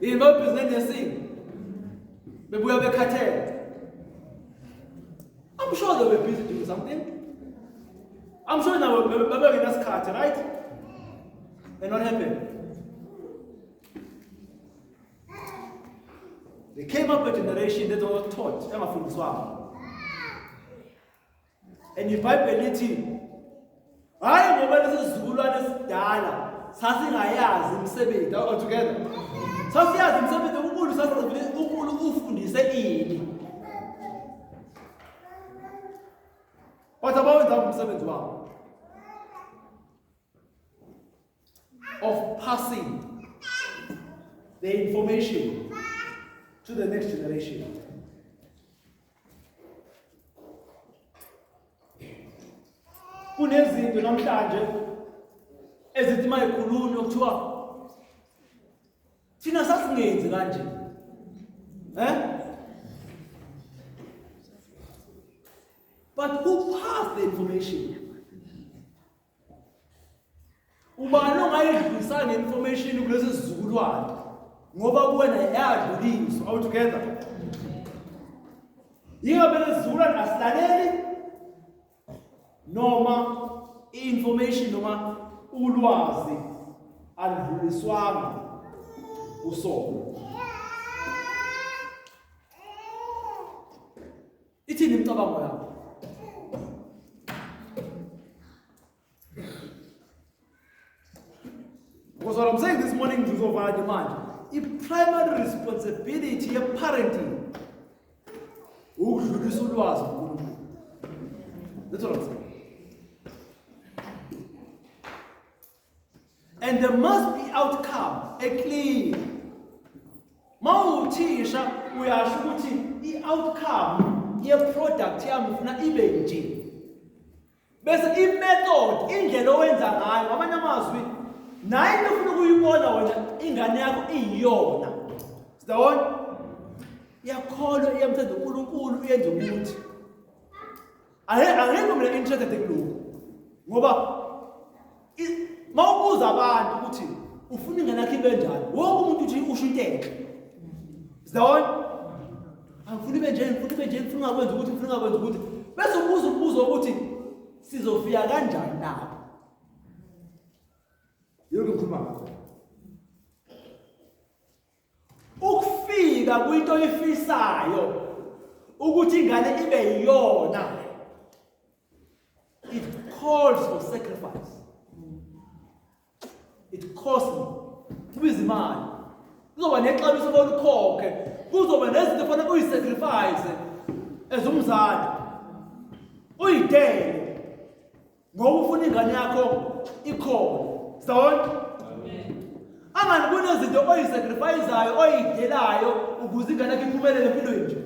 Yini babebhizi nenursing bebuya bekhathele. I'm sure they were busy doing something. I'm sure now babengenasikhathi, right? And what happened? They came up a generation that was taught, engafundiswanga. And iBhayibheli lithi hayi ngoba lesi sizukulwane esidala sasingayazi imisebenzi all together. Sasiyazi imisebenzi uNkulunkulu sasiyazi uNkulunkulu ufundise ini. But abawenza umsebenzi wabo of passing the information to the next generation. Kunezinto namhlanje ezithi mayikhulunywa kuthiwa thina sasingenzi kanje. Eh? But who passed the information? Ubani ongayidlulisa nge-information kulesi sizukulwane ngoba kuwena yadluliswa. Are we together? Yingabe lesi sizukulwane asilaleli noma i-information noma ulwazi aludluliswanga kusona. Ithini imicabango yakho? Because what I'm saying this morning ngizovala nje manje, i-primary responsibility ye-parenting ukudlulisa ulwazi kuNkulunkulu. That's what I'm saying. And there must be outcome eclear. Mawuthisha uyasho ukuthi i-outcome ye-product yami ufuna ibe nje. Bese i-method, indlela owenza ngayo, ngamanye amazwi, nayo into ofuna ukuyibona wena ingane yakho iyiyona. Siyabona? Iyakholwa, iyamthanda uNkulunkulu, uyenza ukuthi. Angekho mina interested kulokhu. Ngoba mawubuza abantu ukuthi ufuna ingane yakho ibe njani, wonke umuntu uthi usho into enhle. Siyabona? Angifuni ibe nje, ngifuna ibe nje, ngifuna ungakwenza ukuthi, ngifuna ungakwenza ukuthi. Bese ubuza umbuzo ukuthi sizofika kanjani lapho. Yilokhu ngikhuluma ngakho. Ukufika kwinto oyifisayo ukuthi ingane ibe yiyona it calls for sacrifice. It's costly, kubiza imali, kuzoba nexabiso olukhokhe, kuzoba nezinto fanele uyisacrifice as umzali, uyidele ngoba ufuna ingane yakho ikhona. Sawona angani kunezinto oyisacrificeayo oyidelayo ukuze ingane yakho iphumelele empilweni nje,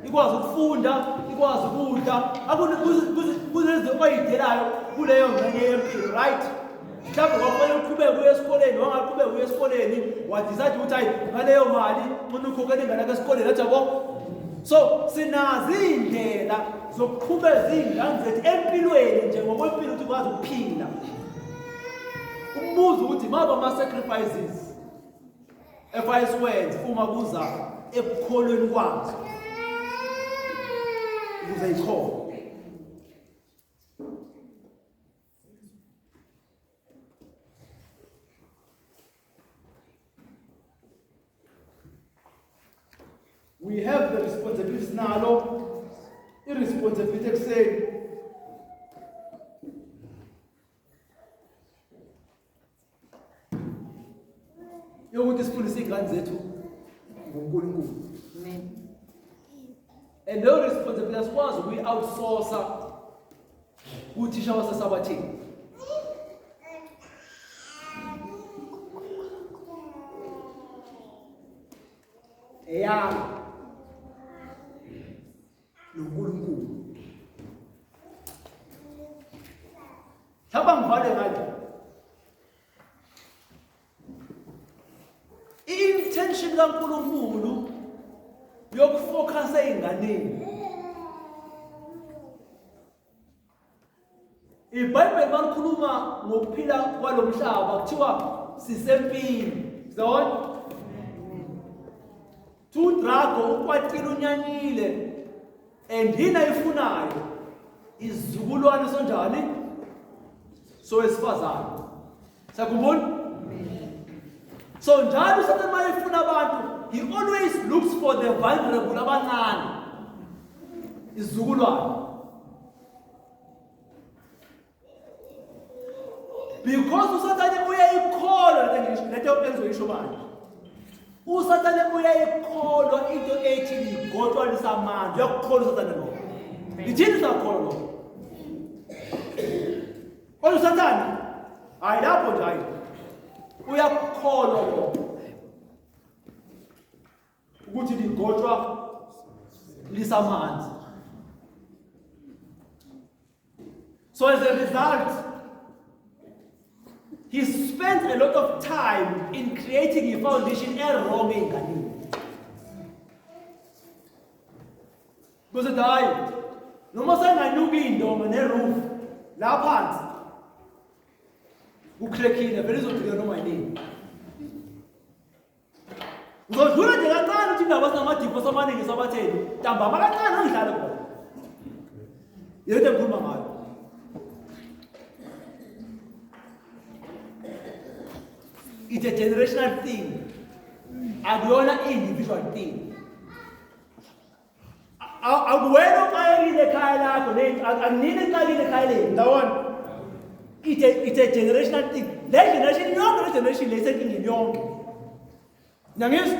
ikwazi ukufunda, ikwazi ukudla, kunezinto oyidelayo kuleyo ngxenye yempilo, right? Mhlawumbe kwakufanele uqhubeke uye esikoleni, wangaqhubeka uye esikoleni, wadecide ukuthi hayi, ngaleyo mali ngcono ukhokhele ingane yakho esikoleni, athi yabo. So sinazo iy'ndlela zokuqhubeza iy'ngane zethu empilweni nje ngokwempilo ukuthi ukwazi ukuphila. Umbuzo ukuthi maba ama-sacrifices efanele siwenze uma kuza ekukholweni kwazo ukuze ikhona. We have the responsibility, sinalo i-responsibility ekuseni yokuthi sifundise iy'ngane zethu ngoNkulunkulu. Amen. And leyo responsibility asikwazi ukuyi-outsourca kuthisha wasesabathini. Eyami noNkulunkulu. Mhlawumbe ngivale ngale. I-intention kaNkulunkulu yokufocus ey'nganeni. IBhayibheli malikhuluma ngokuphila kwalomhlaba kuthiwa sisempini. Sizawona? Udrago ukwatile, unyanyile, and yini ayifunayo? Izizukulwane sonjani? Sowesifazane. Sakhumbula? So njalo uSathane mayefuna abantu, he always looks for the vulnerable, abancane, izizukulwane. Because uSathane uyayikholwa lento engizoyisho manje. USathane uyayikholwa into ethi ligotshwa lisamanzi, uyakukholwa uSathane lokho. Lithini sakholwa lokho? Kodwa uSathane hayi lapho nje, hayi, uyakukholwa lokho ukuthi ligotshwa lisamanzi. So as a result, he spent a lot of time in creating a foundation e-wrong ey'nganeni. Kuze hayi, noma senganyuka iy'ndonga ne-roof la phansi kucrackile, vele izodilika noma yinini. Ngizodlula nje kancane ukuthi indaba sinamadivosi amaningi sabatheni ntambama kancane angidlale khona. Yento engikhuluma ngayo. It's a generational thing. Akuyona individual thing. Akuwena oxakekile ekhaya lakho, akunini exakile ekhaya lenu, ndawona. It's a generational thing. Le generation yonke, le generation le isenkingeni yonke. Ngiyangizwa?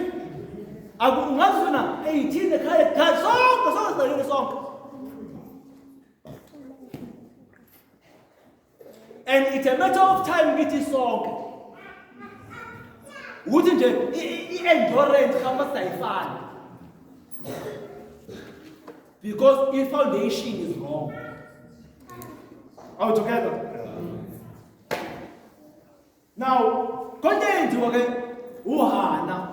Ungazifuna eyithini ekhaya ekhaya sonke, sonke sixakile sonke. And it's a matter of time kithi sonke. Ukuthi nje i-endurance hamba sayifani. Because i-foundation is wrong. Are we together? Now, konke yenziwa ke uHana.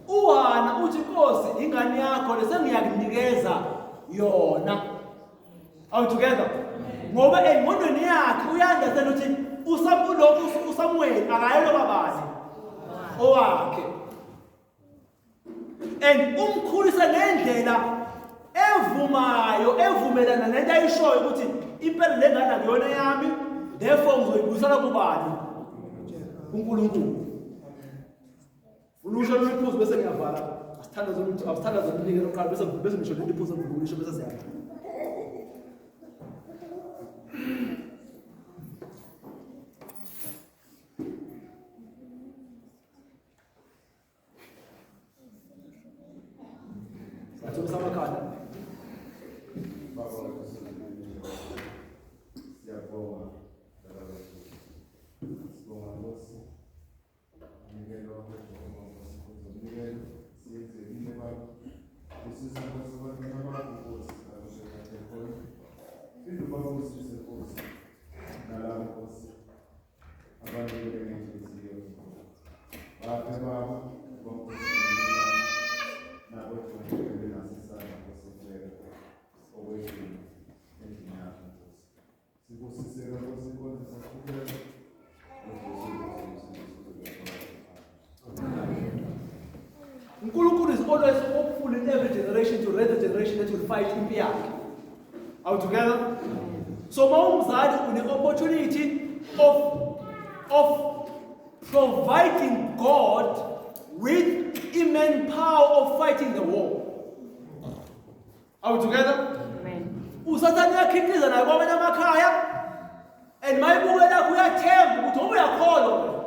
UHana uthi, Nkosi, ingane yakho lesengiyakunikeza yona. Are we together? Ngoba engqondweni yakhe uyaunderstand ukuthi uSamuel uSamuel akayelo babani owakhe. And umkhulisa ngendlela evumayo, evumelana nento ayishoyo ukuthi impela le ngane akuyona yami, therefore ngizoyibuyisela kubani? UNkulunkulu. Ulusho lolu bese ngiyavala. Asithandaze ukuthi asithandaze umnikelo oqala bese ngisho leli phuzu engizolisho bese siyavala. Ubabusise Nkosi nalabo Nkosi abanikele ngenhliziyo. Baphe Baba bonke nabo bengenaso isandla Nkosi ukubeka okweshumi endlini yakho Nkosi. Sibusise Nkosi inkonzo isaqhubeka. uNkulunkulu is always hopeful in every generation to raise a generation that will fight impi yakhe. Are we together? So uma umzali une-opportunity of providing God with i-manpower of fighting the war. Are we together? Amen. Usathane uyakhiqiza naye kwamanye amakhaya and mayibuke lakho uyathemba ukuthi ngoba uyakholwa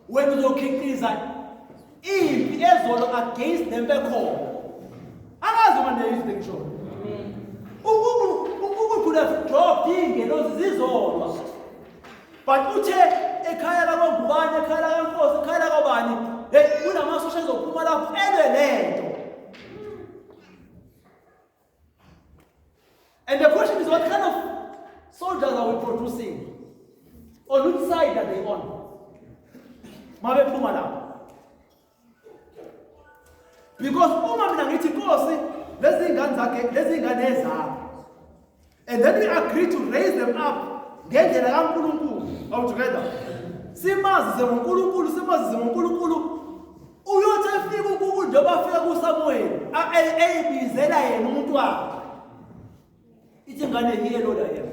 wena uzokhiqiza impi ezolo against nempi ekhona. Angazi uma niyayizwa into engishoyo. uNkulunkulu could have dropped iy'ngelosi zizolwa, but uthe ekhaya lakwaNgubane, ekhaya lakaNkosi, ekhaya lakabani, hey, kunamasosha ezophuma lapho elwe lento. And the question is, what kind of soldiers are we producing? On which side are they on? Mabephuma lapho. Because uma mina ngithi Nkosi, lezi ngane zakhe, lezi ngane ezakho. And then we agree to raise them up ngendlela kaNkulunkulu. Are we together? Simazise ngoNkulunkulu, simazise ngoNkulunkulu. Uyothi efika uNkulunkulu njengoba afika kuSamuel, eyibizela yena umuntu wakhe. Ithi ingane here Lord I am.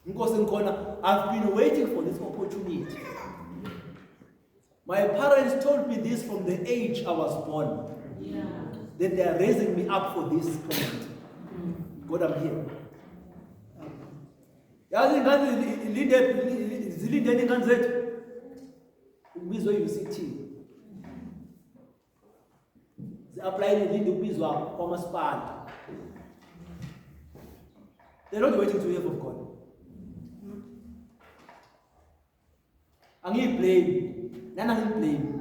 Nkosi ngikhona, I've been waiting for this opportunity. My parents told me this from the age I was born. That they are raising me up for this moment. God, I'm here. Yazi ingane zilinde ingane zethu ukubizwa e-UCT. Zi-applyele linde ukubizwa kwamasipala. They're not waiting to hear from God. Angiyiblame. Nana ngiyiblame.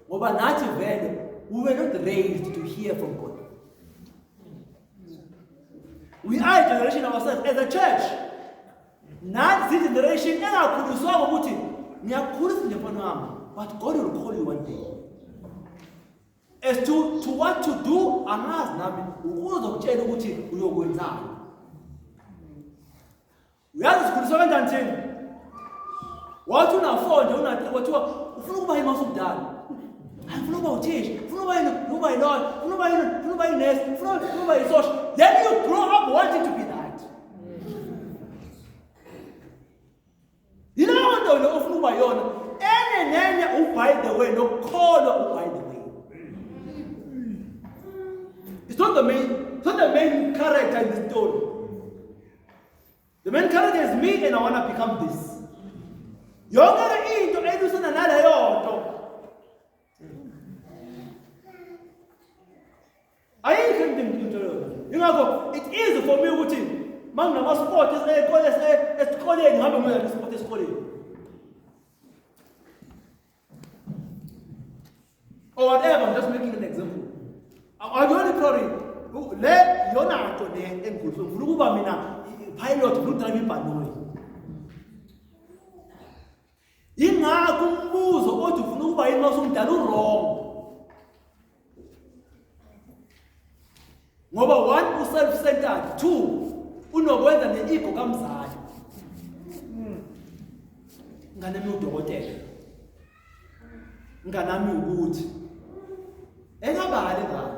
Ngoba nathi vele we were not raised to hear from God. We are a generation ourselves as a church. Nathi generation engakhuliswanga ukuthi ngiyakukhulisa nje mfana wami, but God will call you one day. As to what to do, angazi nami ukuzokutshela ukuthi uyokwenzani. Uyazi sikhuliswa kanjani thina? Wathi una-4 nje una-3 kwathiwa ufuna ukuba yini masumdala? Hayi ufuna ukuba uthisha, ufuna ukuba yini, ufuna ukuba yi-lawyer, ufuna ukuba yini, ufuna ukuba yi-nurse, ufuna ukuba yisosha. Then you grow up wanting to be that. Yileyo nto le ofuna ukuba yona. Enye nenye by the way, nokukholwa by the way. It's not the main, it's not the main character in the story. The main character is me and I want to become this. Yonke into elwisana naleyo nto. Ayikho into engitshela yona. Ingakho it easy for me ukuthi manginama sport esikoleni ngabe ngiya sport esikoleni. Or whatever, I'm just making an example. Akuyona iprory. Le yona nto le engikhuliswe ngifuna ukuba mina pilot, ngifuna ukudrive ibhanoyi. Ingakho umbuzo othi ufuna ukuba yini mawusumdala u-wrong. Ngoba one, u-self-centered, two, unokwenza ne-ego kamzali. Ngane mi udokotela. Nganami ukuthi engabali ngalo.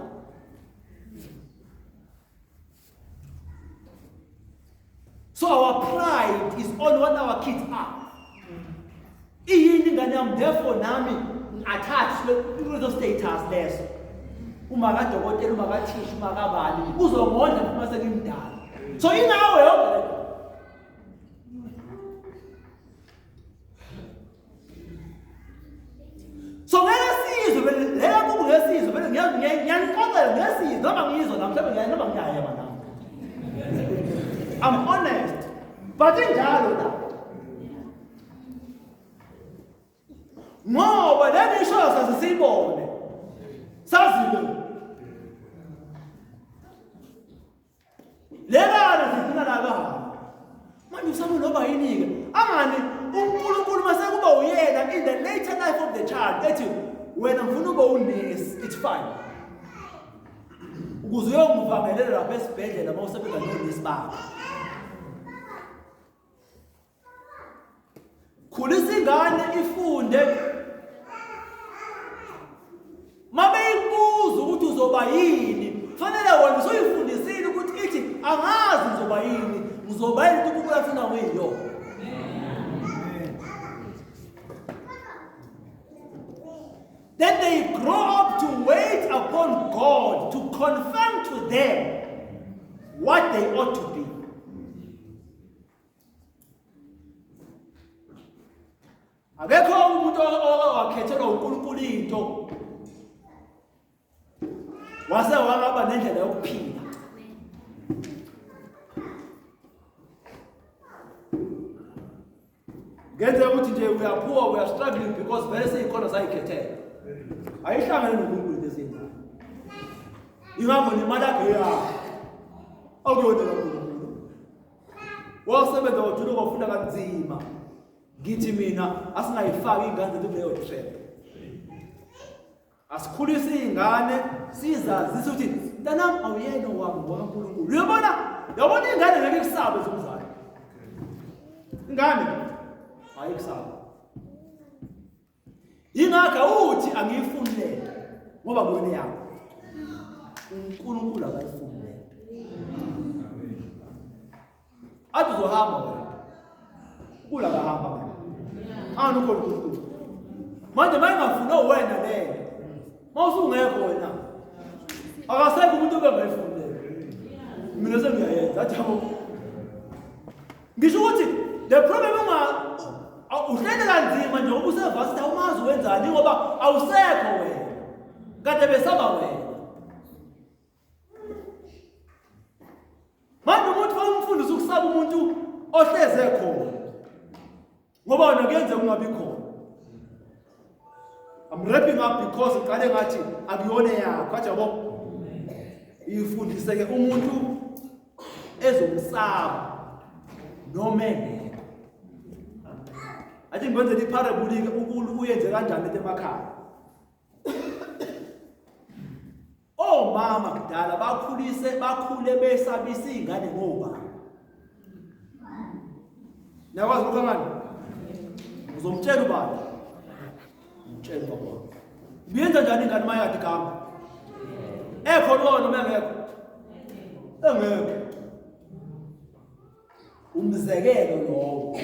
So our pride is on what our kids are. Iyini ingane yami, therefore nami attached kuleso status leso. Uma kadokotela, uma kathisha, uma kabani, uzongondla uma sengimdala. So inawe yonke le nto. So ngeke sizwe vele leya kubu ngesizwe vele ngiyanixoxela ngesizwe noma ngizwe nami mhlawumbe ngiya noma ngiyayema nami. I'm honest. But injalo la. Ngoba le ngisho sasisibone. Sazi le. Mhlawumbe noba yini-ke angani uNkulunkulu mase kuba uyena in the later life of the child ethi wena ngifuna ube unesi, it's fine. Ukuze uyongivangelela lapha esibhedlela uma usebenza nonesi bakho. Khulisa ingane ifunde. Mabeyikubuza ukuthi uzoba yini, fanele wena usuyifundisile ukuthi ithi angazi ngizoba yini, ngizoba yini into uNkulunkulu afuna ngiyiyona. Then they grow up to wait upon God to confirm to them what they ought to be. Akekho umuntu owakhethelwa uNkulunkulu into wase wangaba nendlela yokuphila. Ngenzeka ukuthi nje we are poor, we are struggling because vele seyikhona sayikhethela. Ayihlangene noNkulunkulu into esiyenzayo. Ingakho nemali yakhe yakho. Akuyona kaNkulunkulu. Wasebenza wajuluka wafunda kanzima. Ngithi mina asingayifaki ingane zethu kuleyo trap. Asikhulise izingane sizazise ukuthi mntanami awuyena owami ngokaNkulunkulu. Uyabona? Yabona ingane ngeke ikusabe zomzali. Ingane ayikusaba. Ingakho uthi angiyifuni lento ngoba kuyona yakho. uNkulunkulu akayifuni lento. Athi uzohamba wena. Kula kahamba wena. Angani ukhona uNkulunkulu. Manje mayingafuni wena leyo. Mawusungekho wena. Akasekho umuntu obengayifuni leyo. Mina sengiyayenza athi yabo. Ngisho ukuthi the problem unga uhlele kanzima nje ngoba usevasithi awumazi wenzani ngoba awusekho wena. Kade besaba wena. Manje umuntu fanele umfundise ukusaba umuntu ohleze khona. Ngoba wena kuyenzeka ungabi khona. I'm wrapping up because ngiqale ngathi akuyona yakho, athi yabo. Ifundise ke umuntu ezomsaba noma engekho. Athi ngikwenzele iparable ke ukulu uyenze kanjani lento emakhaya. Omama kudala bakhulise bakhule besabisa izingane ngoba. Niyakwazi lokho ngani? Uzomtshela ubani? Umtshela ubaba. Uyenza njani ingane uma yakhe igama? Ekho lona noma engekho? Engekho. Umzekelo lowo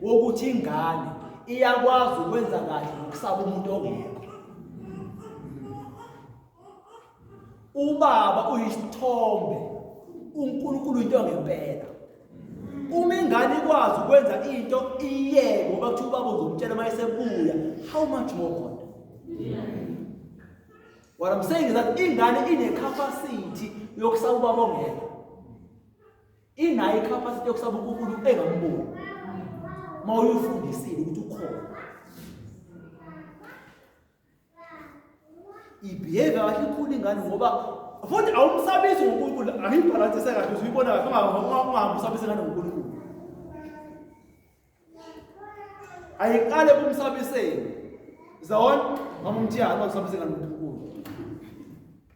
wokuthi ingane iyakwazi ukwenza kahle ngokusaba umuntu ongekho. Ubaba uyisithombe, uNkulunkulu into ngempela. Uma ingane ikwazi ukwenza into iyeke ngoba kuthiwa ubaba uzomtshela uma esebuya, how much more God? What I'm saying is that ingane ine capacity yokusaba ubaba ongekho. Inayo icapacity yokusaba uNkulunkulu engamboni. Uma uyifundisile ukuthi ukhona. Ibehave kahle ikhulu ingane ngoba futhi awumsabisi ngoNkulunkulu, angiyibhalansise kahle uzuyibona kahle ungahambi usabisa ingane ngoNkulunkulu. Ayiqale kumsabiseni. Zawon, mama umthiyane usabisa ingane ngoNkulunkulu.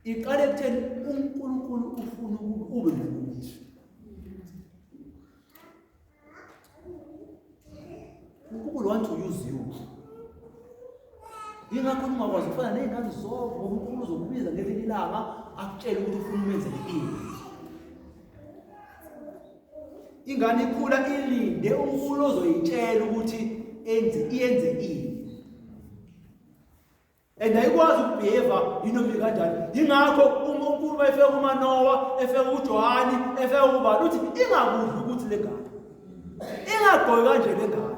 Iqale ekutheni uNkulunkulu ufuna ube nokuthi. uNkulunkulu want to use you. Yingakho ungakwazi ukufana ney'ngane zonke ngoba uNkulunkulu uzokubiza ngelinye ilanga akutshele ukuthi ufuna umenzele ini. Ingane ikhula ilinde uNkulunkulu ozoyitshela ukuthi enze iyenze ini. And ayikwazi ukubehave yinoma kanjani. Yingakho uma uNkulunkulu efika kuManowa, efika kuJohani, efika kubani uthi ingakudli ukuthi le ngane. Ingagqoki kanje le ngane.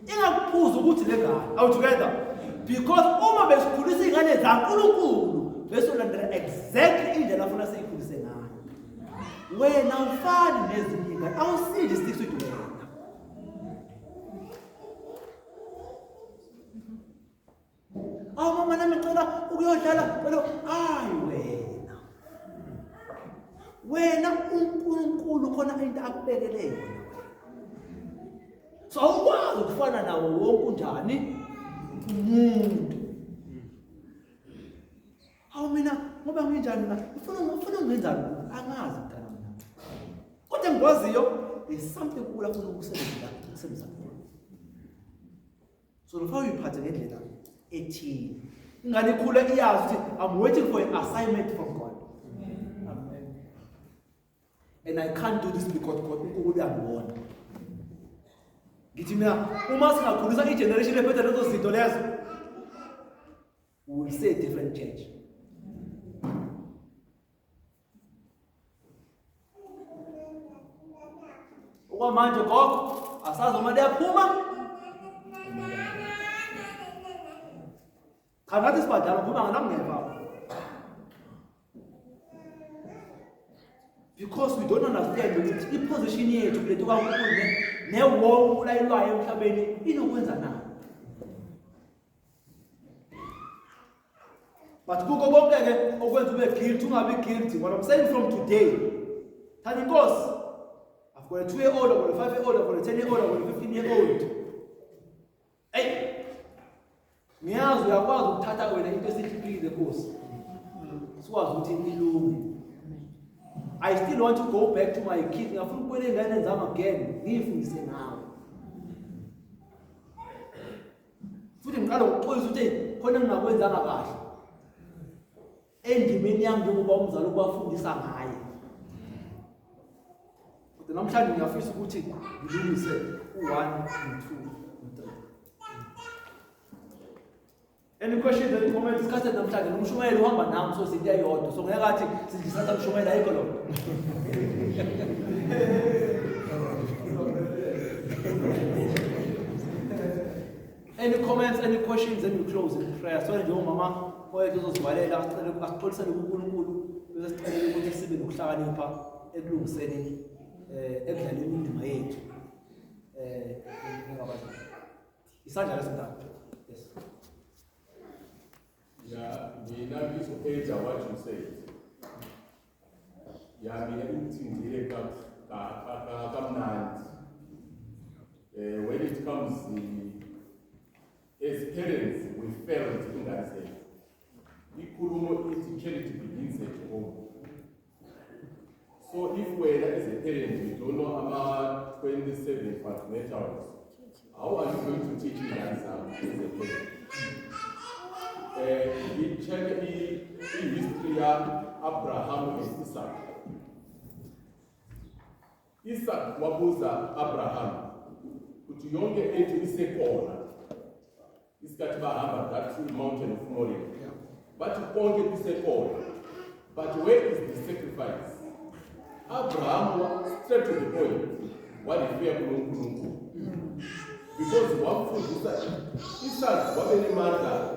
Ingakuphuzi ukuthi le ngane. Are we together? Because uma besikhulisa izingane zaNkulunkulu, besolandela exactly indlela afuna siyikhulise ngayo. Wena awufani nezinye ingane, awusindi stick to wena. Awu mama nami ngicela ukuyodlala cela hayi wena. Wena uNkulunkulu khona into akubekele yona. So awukwazi ukufana nawo wonke unjani umuntu. Hawu mina ngoba nginjani mina ufuna ungenzani angazi mntana mina. Kodwa engikwaziyo there's something uNkulunkulu afuna ukusebenza ukusebenza kuwe. So lo uyiphathe ngendlela ethile. Ingane ikhule iyazi ukuthi I'm waiting for an assignment from God. Amen. And I can't do this because God uNkulunkulu uyangibona. Ngithi mina uma singakhulisa igeneration ephethe lezo zinto lezo we will see a different church. Okwamanje gogo asazi uma liyaphuma. Cha nathi sibadala ngoba nganamngeva. Because we don't understand ukuthi iposition yethu kule nto kaNkulunkulu newonke ulayilwayo emhlabeni inokwenza na. But kukho konke ke okwenza ube guilty ungabi guilty. What I'm saying from today, thanda inkosi. I've got a 2-year-old, I've got a 5-year-old, I've got a 10-year-old, I've got a 15-year-old. Hey, ngiyazi uyakwazi ukuthatha wena into esihluphile Nkosi. Sikwazi ukuthi ilunge. I still want to go back to my kids. Ngiyafuna ukubuyela ey'nganeni zami again, ngiyifundise ngawe. Futhi ngiqala ngokuxolisa ukuthi khona engingakwenzanga kahle endimeni yami njengoba umzali ukubafundisa ngaye. Kodwa namhlanje ngiyafisa ukuthi ngilungise u-1 no-2 no-3. Any questions, any comments? Isikhathi sethu namhlanje nomshumayeli uhamba nami so sinto eyodwa. So ngeke athi sidlisatha umshumayeli ayikho lokho. Any comments, any questions, then we close in prayer. So nje umama oyedwa uzosivalela asicele asixolisele kuNkulunkulu bese sicela ukuthi sibe nokuhlakanipha ekulungiseni ekudlaleni indima yethu ngingabazali. Isandla lesimntana. Yes. Yeah, mina ngizo-add what you said. Ya mina ingithindile kamnandi. When it comes as parents we failed ingane zethu. Ikhulumo ithi charity begins at home. So if wena as a parent you don't know ama 27 fundamentals, how are you going to teach ingane zakho as a parent? Check i-history ya-Abraham and Isaac. Isaac wabuza Abraham ukuthi yonke ethu isekhona isikhathi bahamba that mountain of Moriah. Bathi konke kusekhona, but where is the sacrifice? Abraham straight to the point walifika kuNkulunkulu because wamfundisa Isaac wabe nemandla.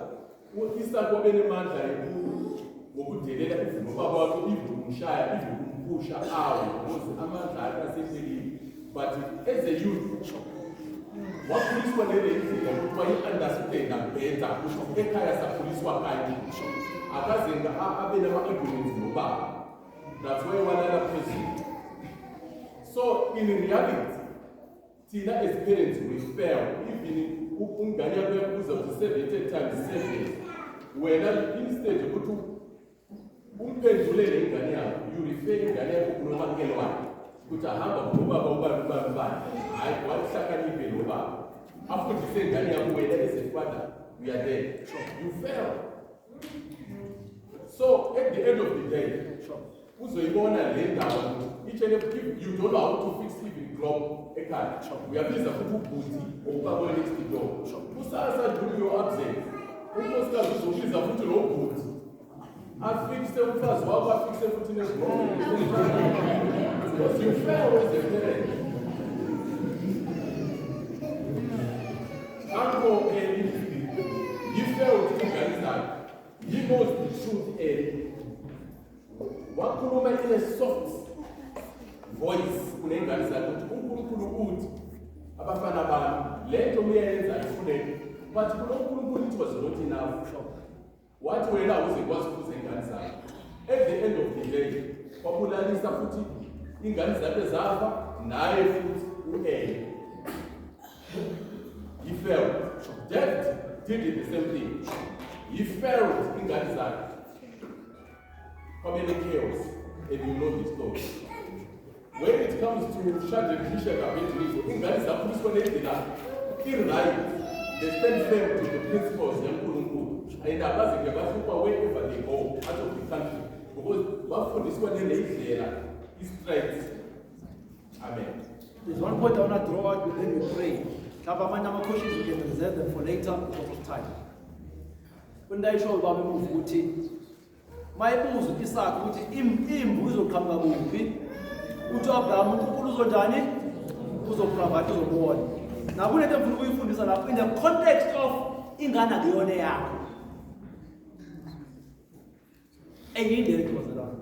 Isaac wabe nemandla ngokudelela even ubaba wakhe, even ukumshaya, even ukumphusha awe because amandla akhe asephelile. But as a youth wakhuliswa lele ndlela ukuthi wayi-understanda better ukuthi ekhaya sakhuliswa kanje, akaze abe nama-arguments nobaba. That's why walala phezulu. So in reality thina as parents we fail. Even umngane yakho uyakubuza ukuthi 70 times 7, wena instead ukuthi umphendulele ingane yakho, you refer ingane yakho kunomakhelwane ukuthi ahamba ngobaba ubani ubani ubani. Hayi, wahlakaniphe lo baba afundise ingane yakho, wena as a father you are there. You fail. So at the end of the day uzoyibona le ndaba each and every, you don't know how to fix even clock ekhaya, uyabiza futhi ubhuti ubaba next door. Kusasa during your absence unkosikazi uzobiza futhi lo bhuti afixe umfazi wakho, afixe futhi nezibongo because you fail as a parent. Uncle Eli, he failed ingane zakhe. He knows the truth. Eli wakhuluma in a soft voice kunengane zakhe ukuthi uNkulunkulu uthi abafana bami le nto uyayenza ifuneke, but kulo uNkulunkulu it was not enough. Wathi wena awuze kwazi ukuze ingane zakhe. At the end of the day wabulalisa futhi ingane zakhe zafa naye futhi u-Eli. He failed. David did the same thing. He failed ingane zakhe. Kwabele chaos, and you know the story. When it comes to Shadrach, Meshach, Abednego, ingane zakhuliswa ngendlela i-right. They stand firm to the principles yaNkulunkulu. And abaze ke bahlupha wherever they go out of the country because bafundiswa nale ndlela i-straight. Amen. There's one point I want to draw out, but then we pray. Mhlawumbe amanye ama-questions we can reserve them for later because of time. Kwinto ayishoyo ubaba emuva ukuthi mayebuza u-Isaka ukuthi imvu izoqhamuka kuphi, uthi u-Abraham uNkulunkulu uzonjani? Uzoprovide, uzobona. Nakunento engifuna ukuyifundisa lapho in the context of ingane akuyona eyakho. Enye indlela bazalwane.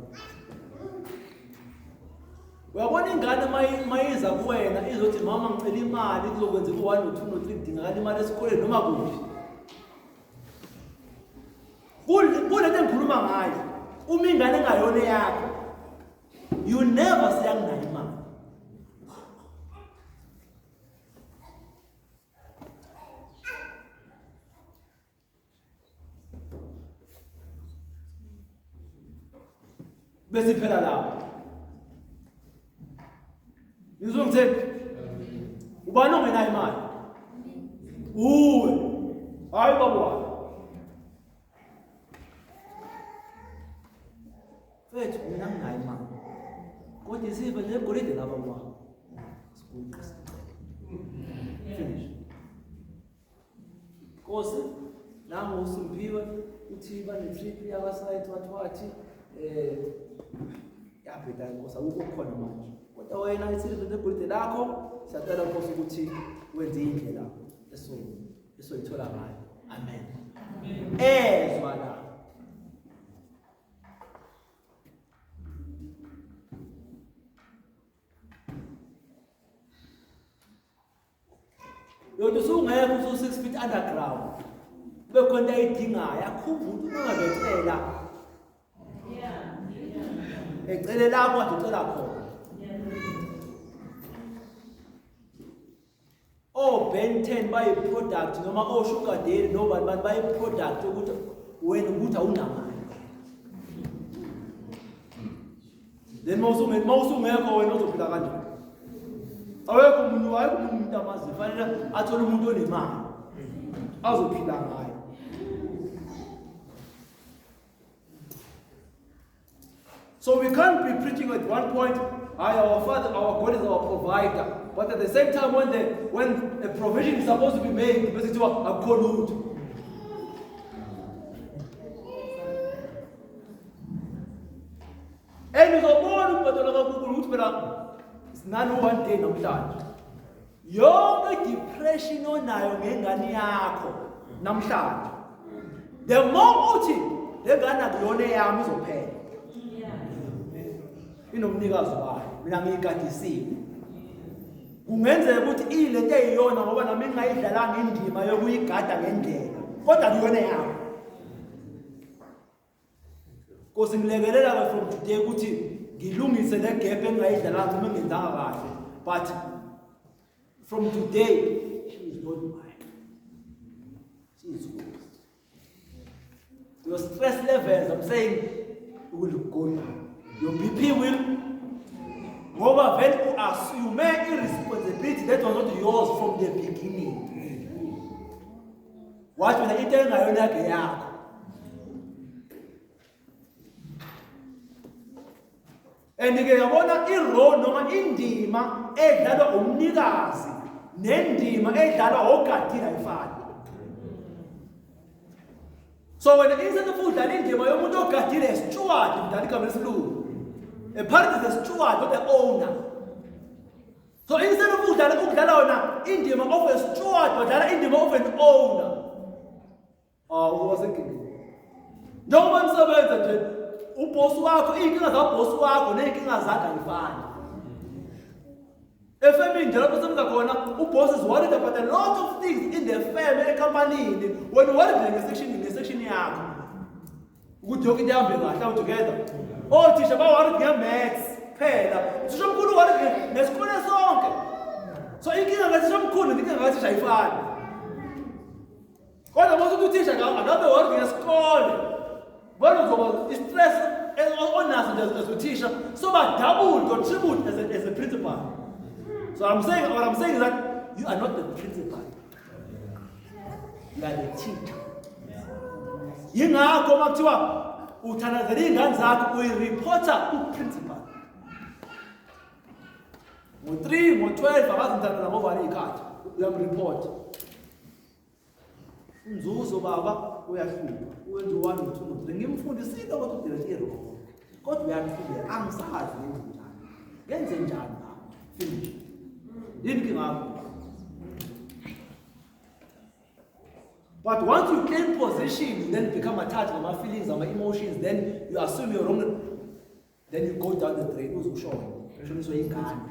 Uyabona ingane mayiza kuwena izothi mama ngicela imali kuzokwenzeka u-1 no-2 no-3 kudingakala imali esikoleni noma kuphi. Kulento engikhuluma ngayo, uma ingane engayona eyakho, you never say anginayo imali. Bese iphela lapho. Ngizongitheni? Ubani ongenayo imali? Uwe. Hayi baba wakho. Mfethu mina nginayo imali. Kodwa isive negolide laba wakho. Siguqe sicele. Finish. Nkosi, nangu uSimphiwe uthi bane-trip yakasayithi wathi wathi yabheda Nkosi akukho okukhona manje. Kodwa wena isiliva negolide lakho siyacela Nkosi ukuthi wenze indlela esoyithola ngayo. Amen. Ezwa la. Yona usungekho usu 6 feet underground. Kube khona into ayidingayo, akhumbule uma ngabecela. Ecele lapho kade ucela khona. O Ben 10 bayi product noma o Sugar Daddy nobani bani bayi product ukuthi wena ukuthi awunamali. Then mawusungekho wena uzophila kanjani? Awekho umuntu, ayikho umuntu amazi fanele athole umuntu onemali azophila ngayo. So we can't be preaching at one point, our Father, our God is our provider. But at the same time, when a provision is supposed to be made, basically, akukho lutho. And uzobona ukubhadala kaNkulunkulu ukuthi phela sinalo one day namhlanje. Yonke depression onayo ngengane yakho namhlanje. The more uthi le ngane akuyona eyami izophela. Inomnikazi wayo, mina ngiyigadisiwe. Kungenzeka ukuthi ilento eyiyona ngoba nami ngingayidlalanga indima yokuyigada ngendlela, kodwa akuyona eyami. Nkosi ngilekelela ke from today ukuthi ngilungise le gap engingayidlalanga noma engenzanga kahle, but from today she is not mine, she is yours. Your stress levels, I'm saying, will go down. Your BP will, ngoba vele u-assume i-responsibility that was not yours from the beginning. Wathi wena into engayona yakhe yakho. And ke yabona i-role noma indima edlalwa umnikazi nendima edlalwa ogadile ayifani. So when instead of udlala indima yomuntu ogadile, steward, udlala igama lesilungu. A parent is a steward, not the owner. So instead of udlala wona indima of a steward, udlala indima of an owner. Uzoba senkingeni. Njengoba nisebenza nje, uboss wakho, iy'nkinga zaboss wakho ney'nkinga zakhe ayifani. Efemini nje lapho sebenza khona, uboss is worried about a lot of things in the firm, enkampanini. Wena worried nge-section yakho. Ukuthi yonke into ihambe kahle, awu together. Othisha ba worried nge-maths phela. Uthisha omkhulu worried nesikole sonke. So inkinga kathisha omkhulu nenkinga kathisha ayifani. Kodwa uma uthi uthisha akabe worried ngesikole, wena uzoba i-stress onaso nje as uthisha soba double or triple as a principal. So I'm saying, what I'm saying is that you are not the principal. You are the teacher. Yingakho uma kuthiwa uthandazela iy'ngane zakho uyi-reporta ku-principal. Ngo-3, ngo-12 akazi ngithandaza ngovala iy'khathi, uyam-report. Unzuzo baba uyahlupha, uwenza u-1, no-2, no-3. Ngimfundisile ukuthi udelete i-wrong. Kodwa uyaqhubeka, angisazi ngenze njani. Ngenze njani baba? Finish. Yini inkinga yakho? But once you claim position, you then become attached to my feelings, my emotions, then you assume you're wrong, then you go down the drain, uze ushone. Ushoniswe ingane.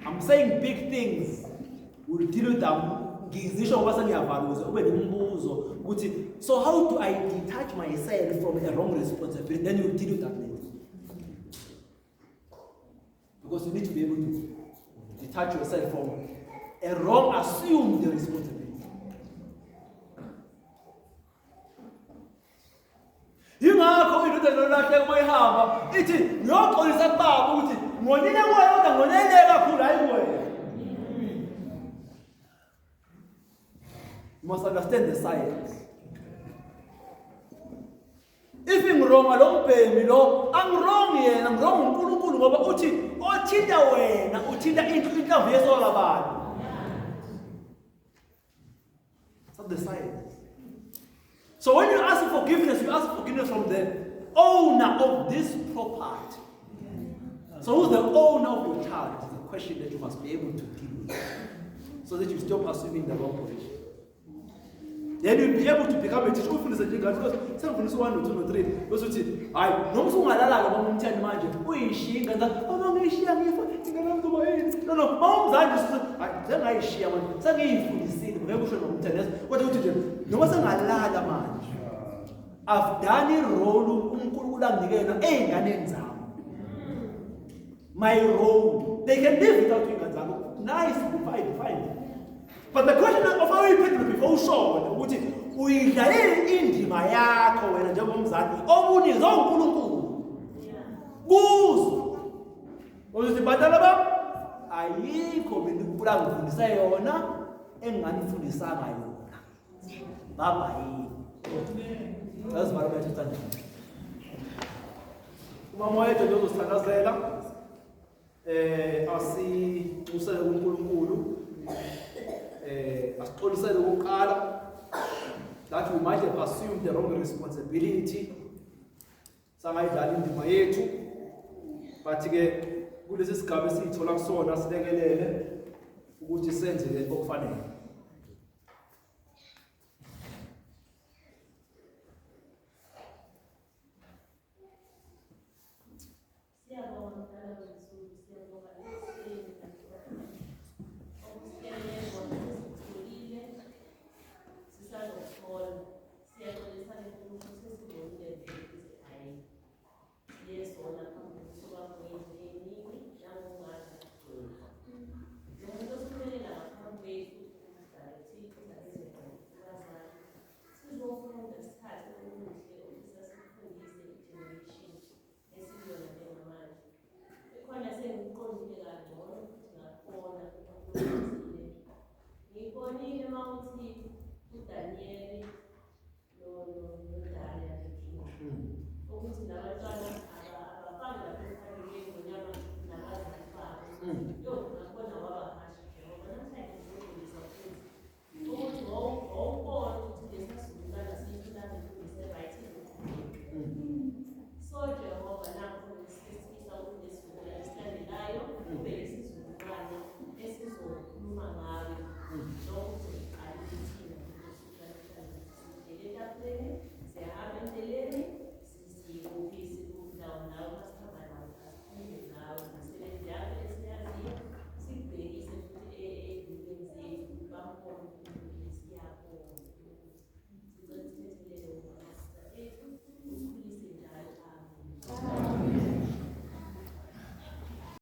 I'm saying big things. We'll deal with them. Ngizisho ngoba sengiyavala ukuze ube nombuzo ukuthi so how do I detach myself from a wrong responsibility? Then you deal with that later. Because you need to be able to detach yourself from a wrong assumed responsibility. Yingakho indoda lolahleko uma ihamba ithi ngiyoxolisa kubaba ukuthi ngonile kuwena kodwa ngonele kakhulu hayi kuwena. You must understand the science. If ngi-wrong lo mbhemi lo, angi-wrong yena, ngi-wrong uNkulunkulu ngoba uthi othinta wena uthinta inhlamvu yeso labantu. It's not the science. So when you ask for forgiveness, you ask forgiveness from the owner of this property. So who's the owner of your child is the question that you must be able to deal with, so that you stop assuming the wrong position. Then you'll be able to become a teacher. Ufundise nje ingane because sengifundisa u-1 no-2 no-3 bese uthi hayi noma usungalala-ke mama umtheni manje uyishiya ingane zakho mama ngiyishiya ngifa ingane yami izoba yini. No, mama umzali nje usuthi hayi sengayishiya manje sengiyifundisile ngeke usho nomtheni kodwa uthi nje noma sengalala manje I've done i-role uNkulunkulu anginike yona ey'nganeni zami. My role. They can live without ingane zakho. Nice, fine, fine. But the question of how uyiphendule before ushone ukuthi uyidlalile indima yakho wena njengomzali obunikwe uNkulunkulu. Kuzo. Uzothi bantwana bami ayikho mina uNkulunkulu angifundise yona enginganifundisanga yona. Baba yini? Azivala bethu sithanda. Umama wethu nje uzosithandazela asinxusele kuNkulunkulu, asixolisele ukuqala that we might have assumed the wrong responsibility, sangayidlala indima yethu, but ke kulesi sigaba esiyithola kusona silekelele ukuthi senze ke okufanele.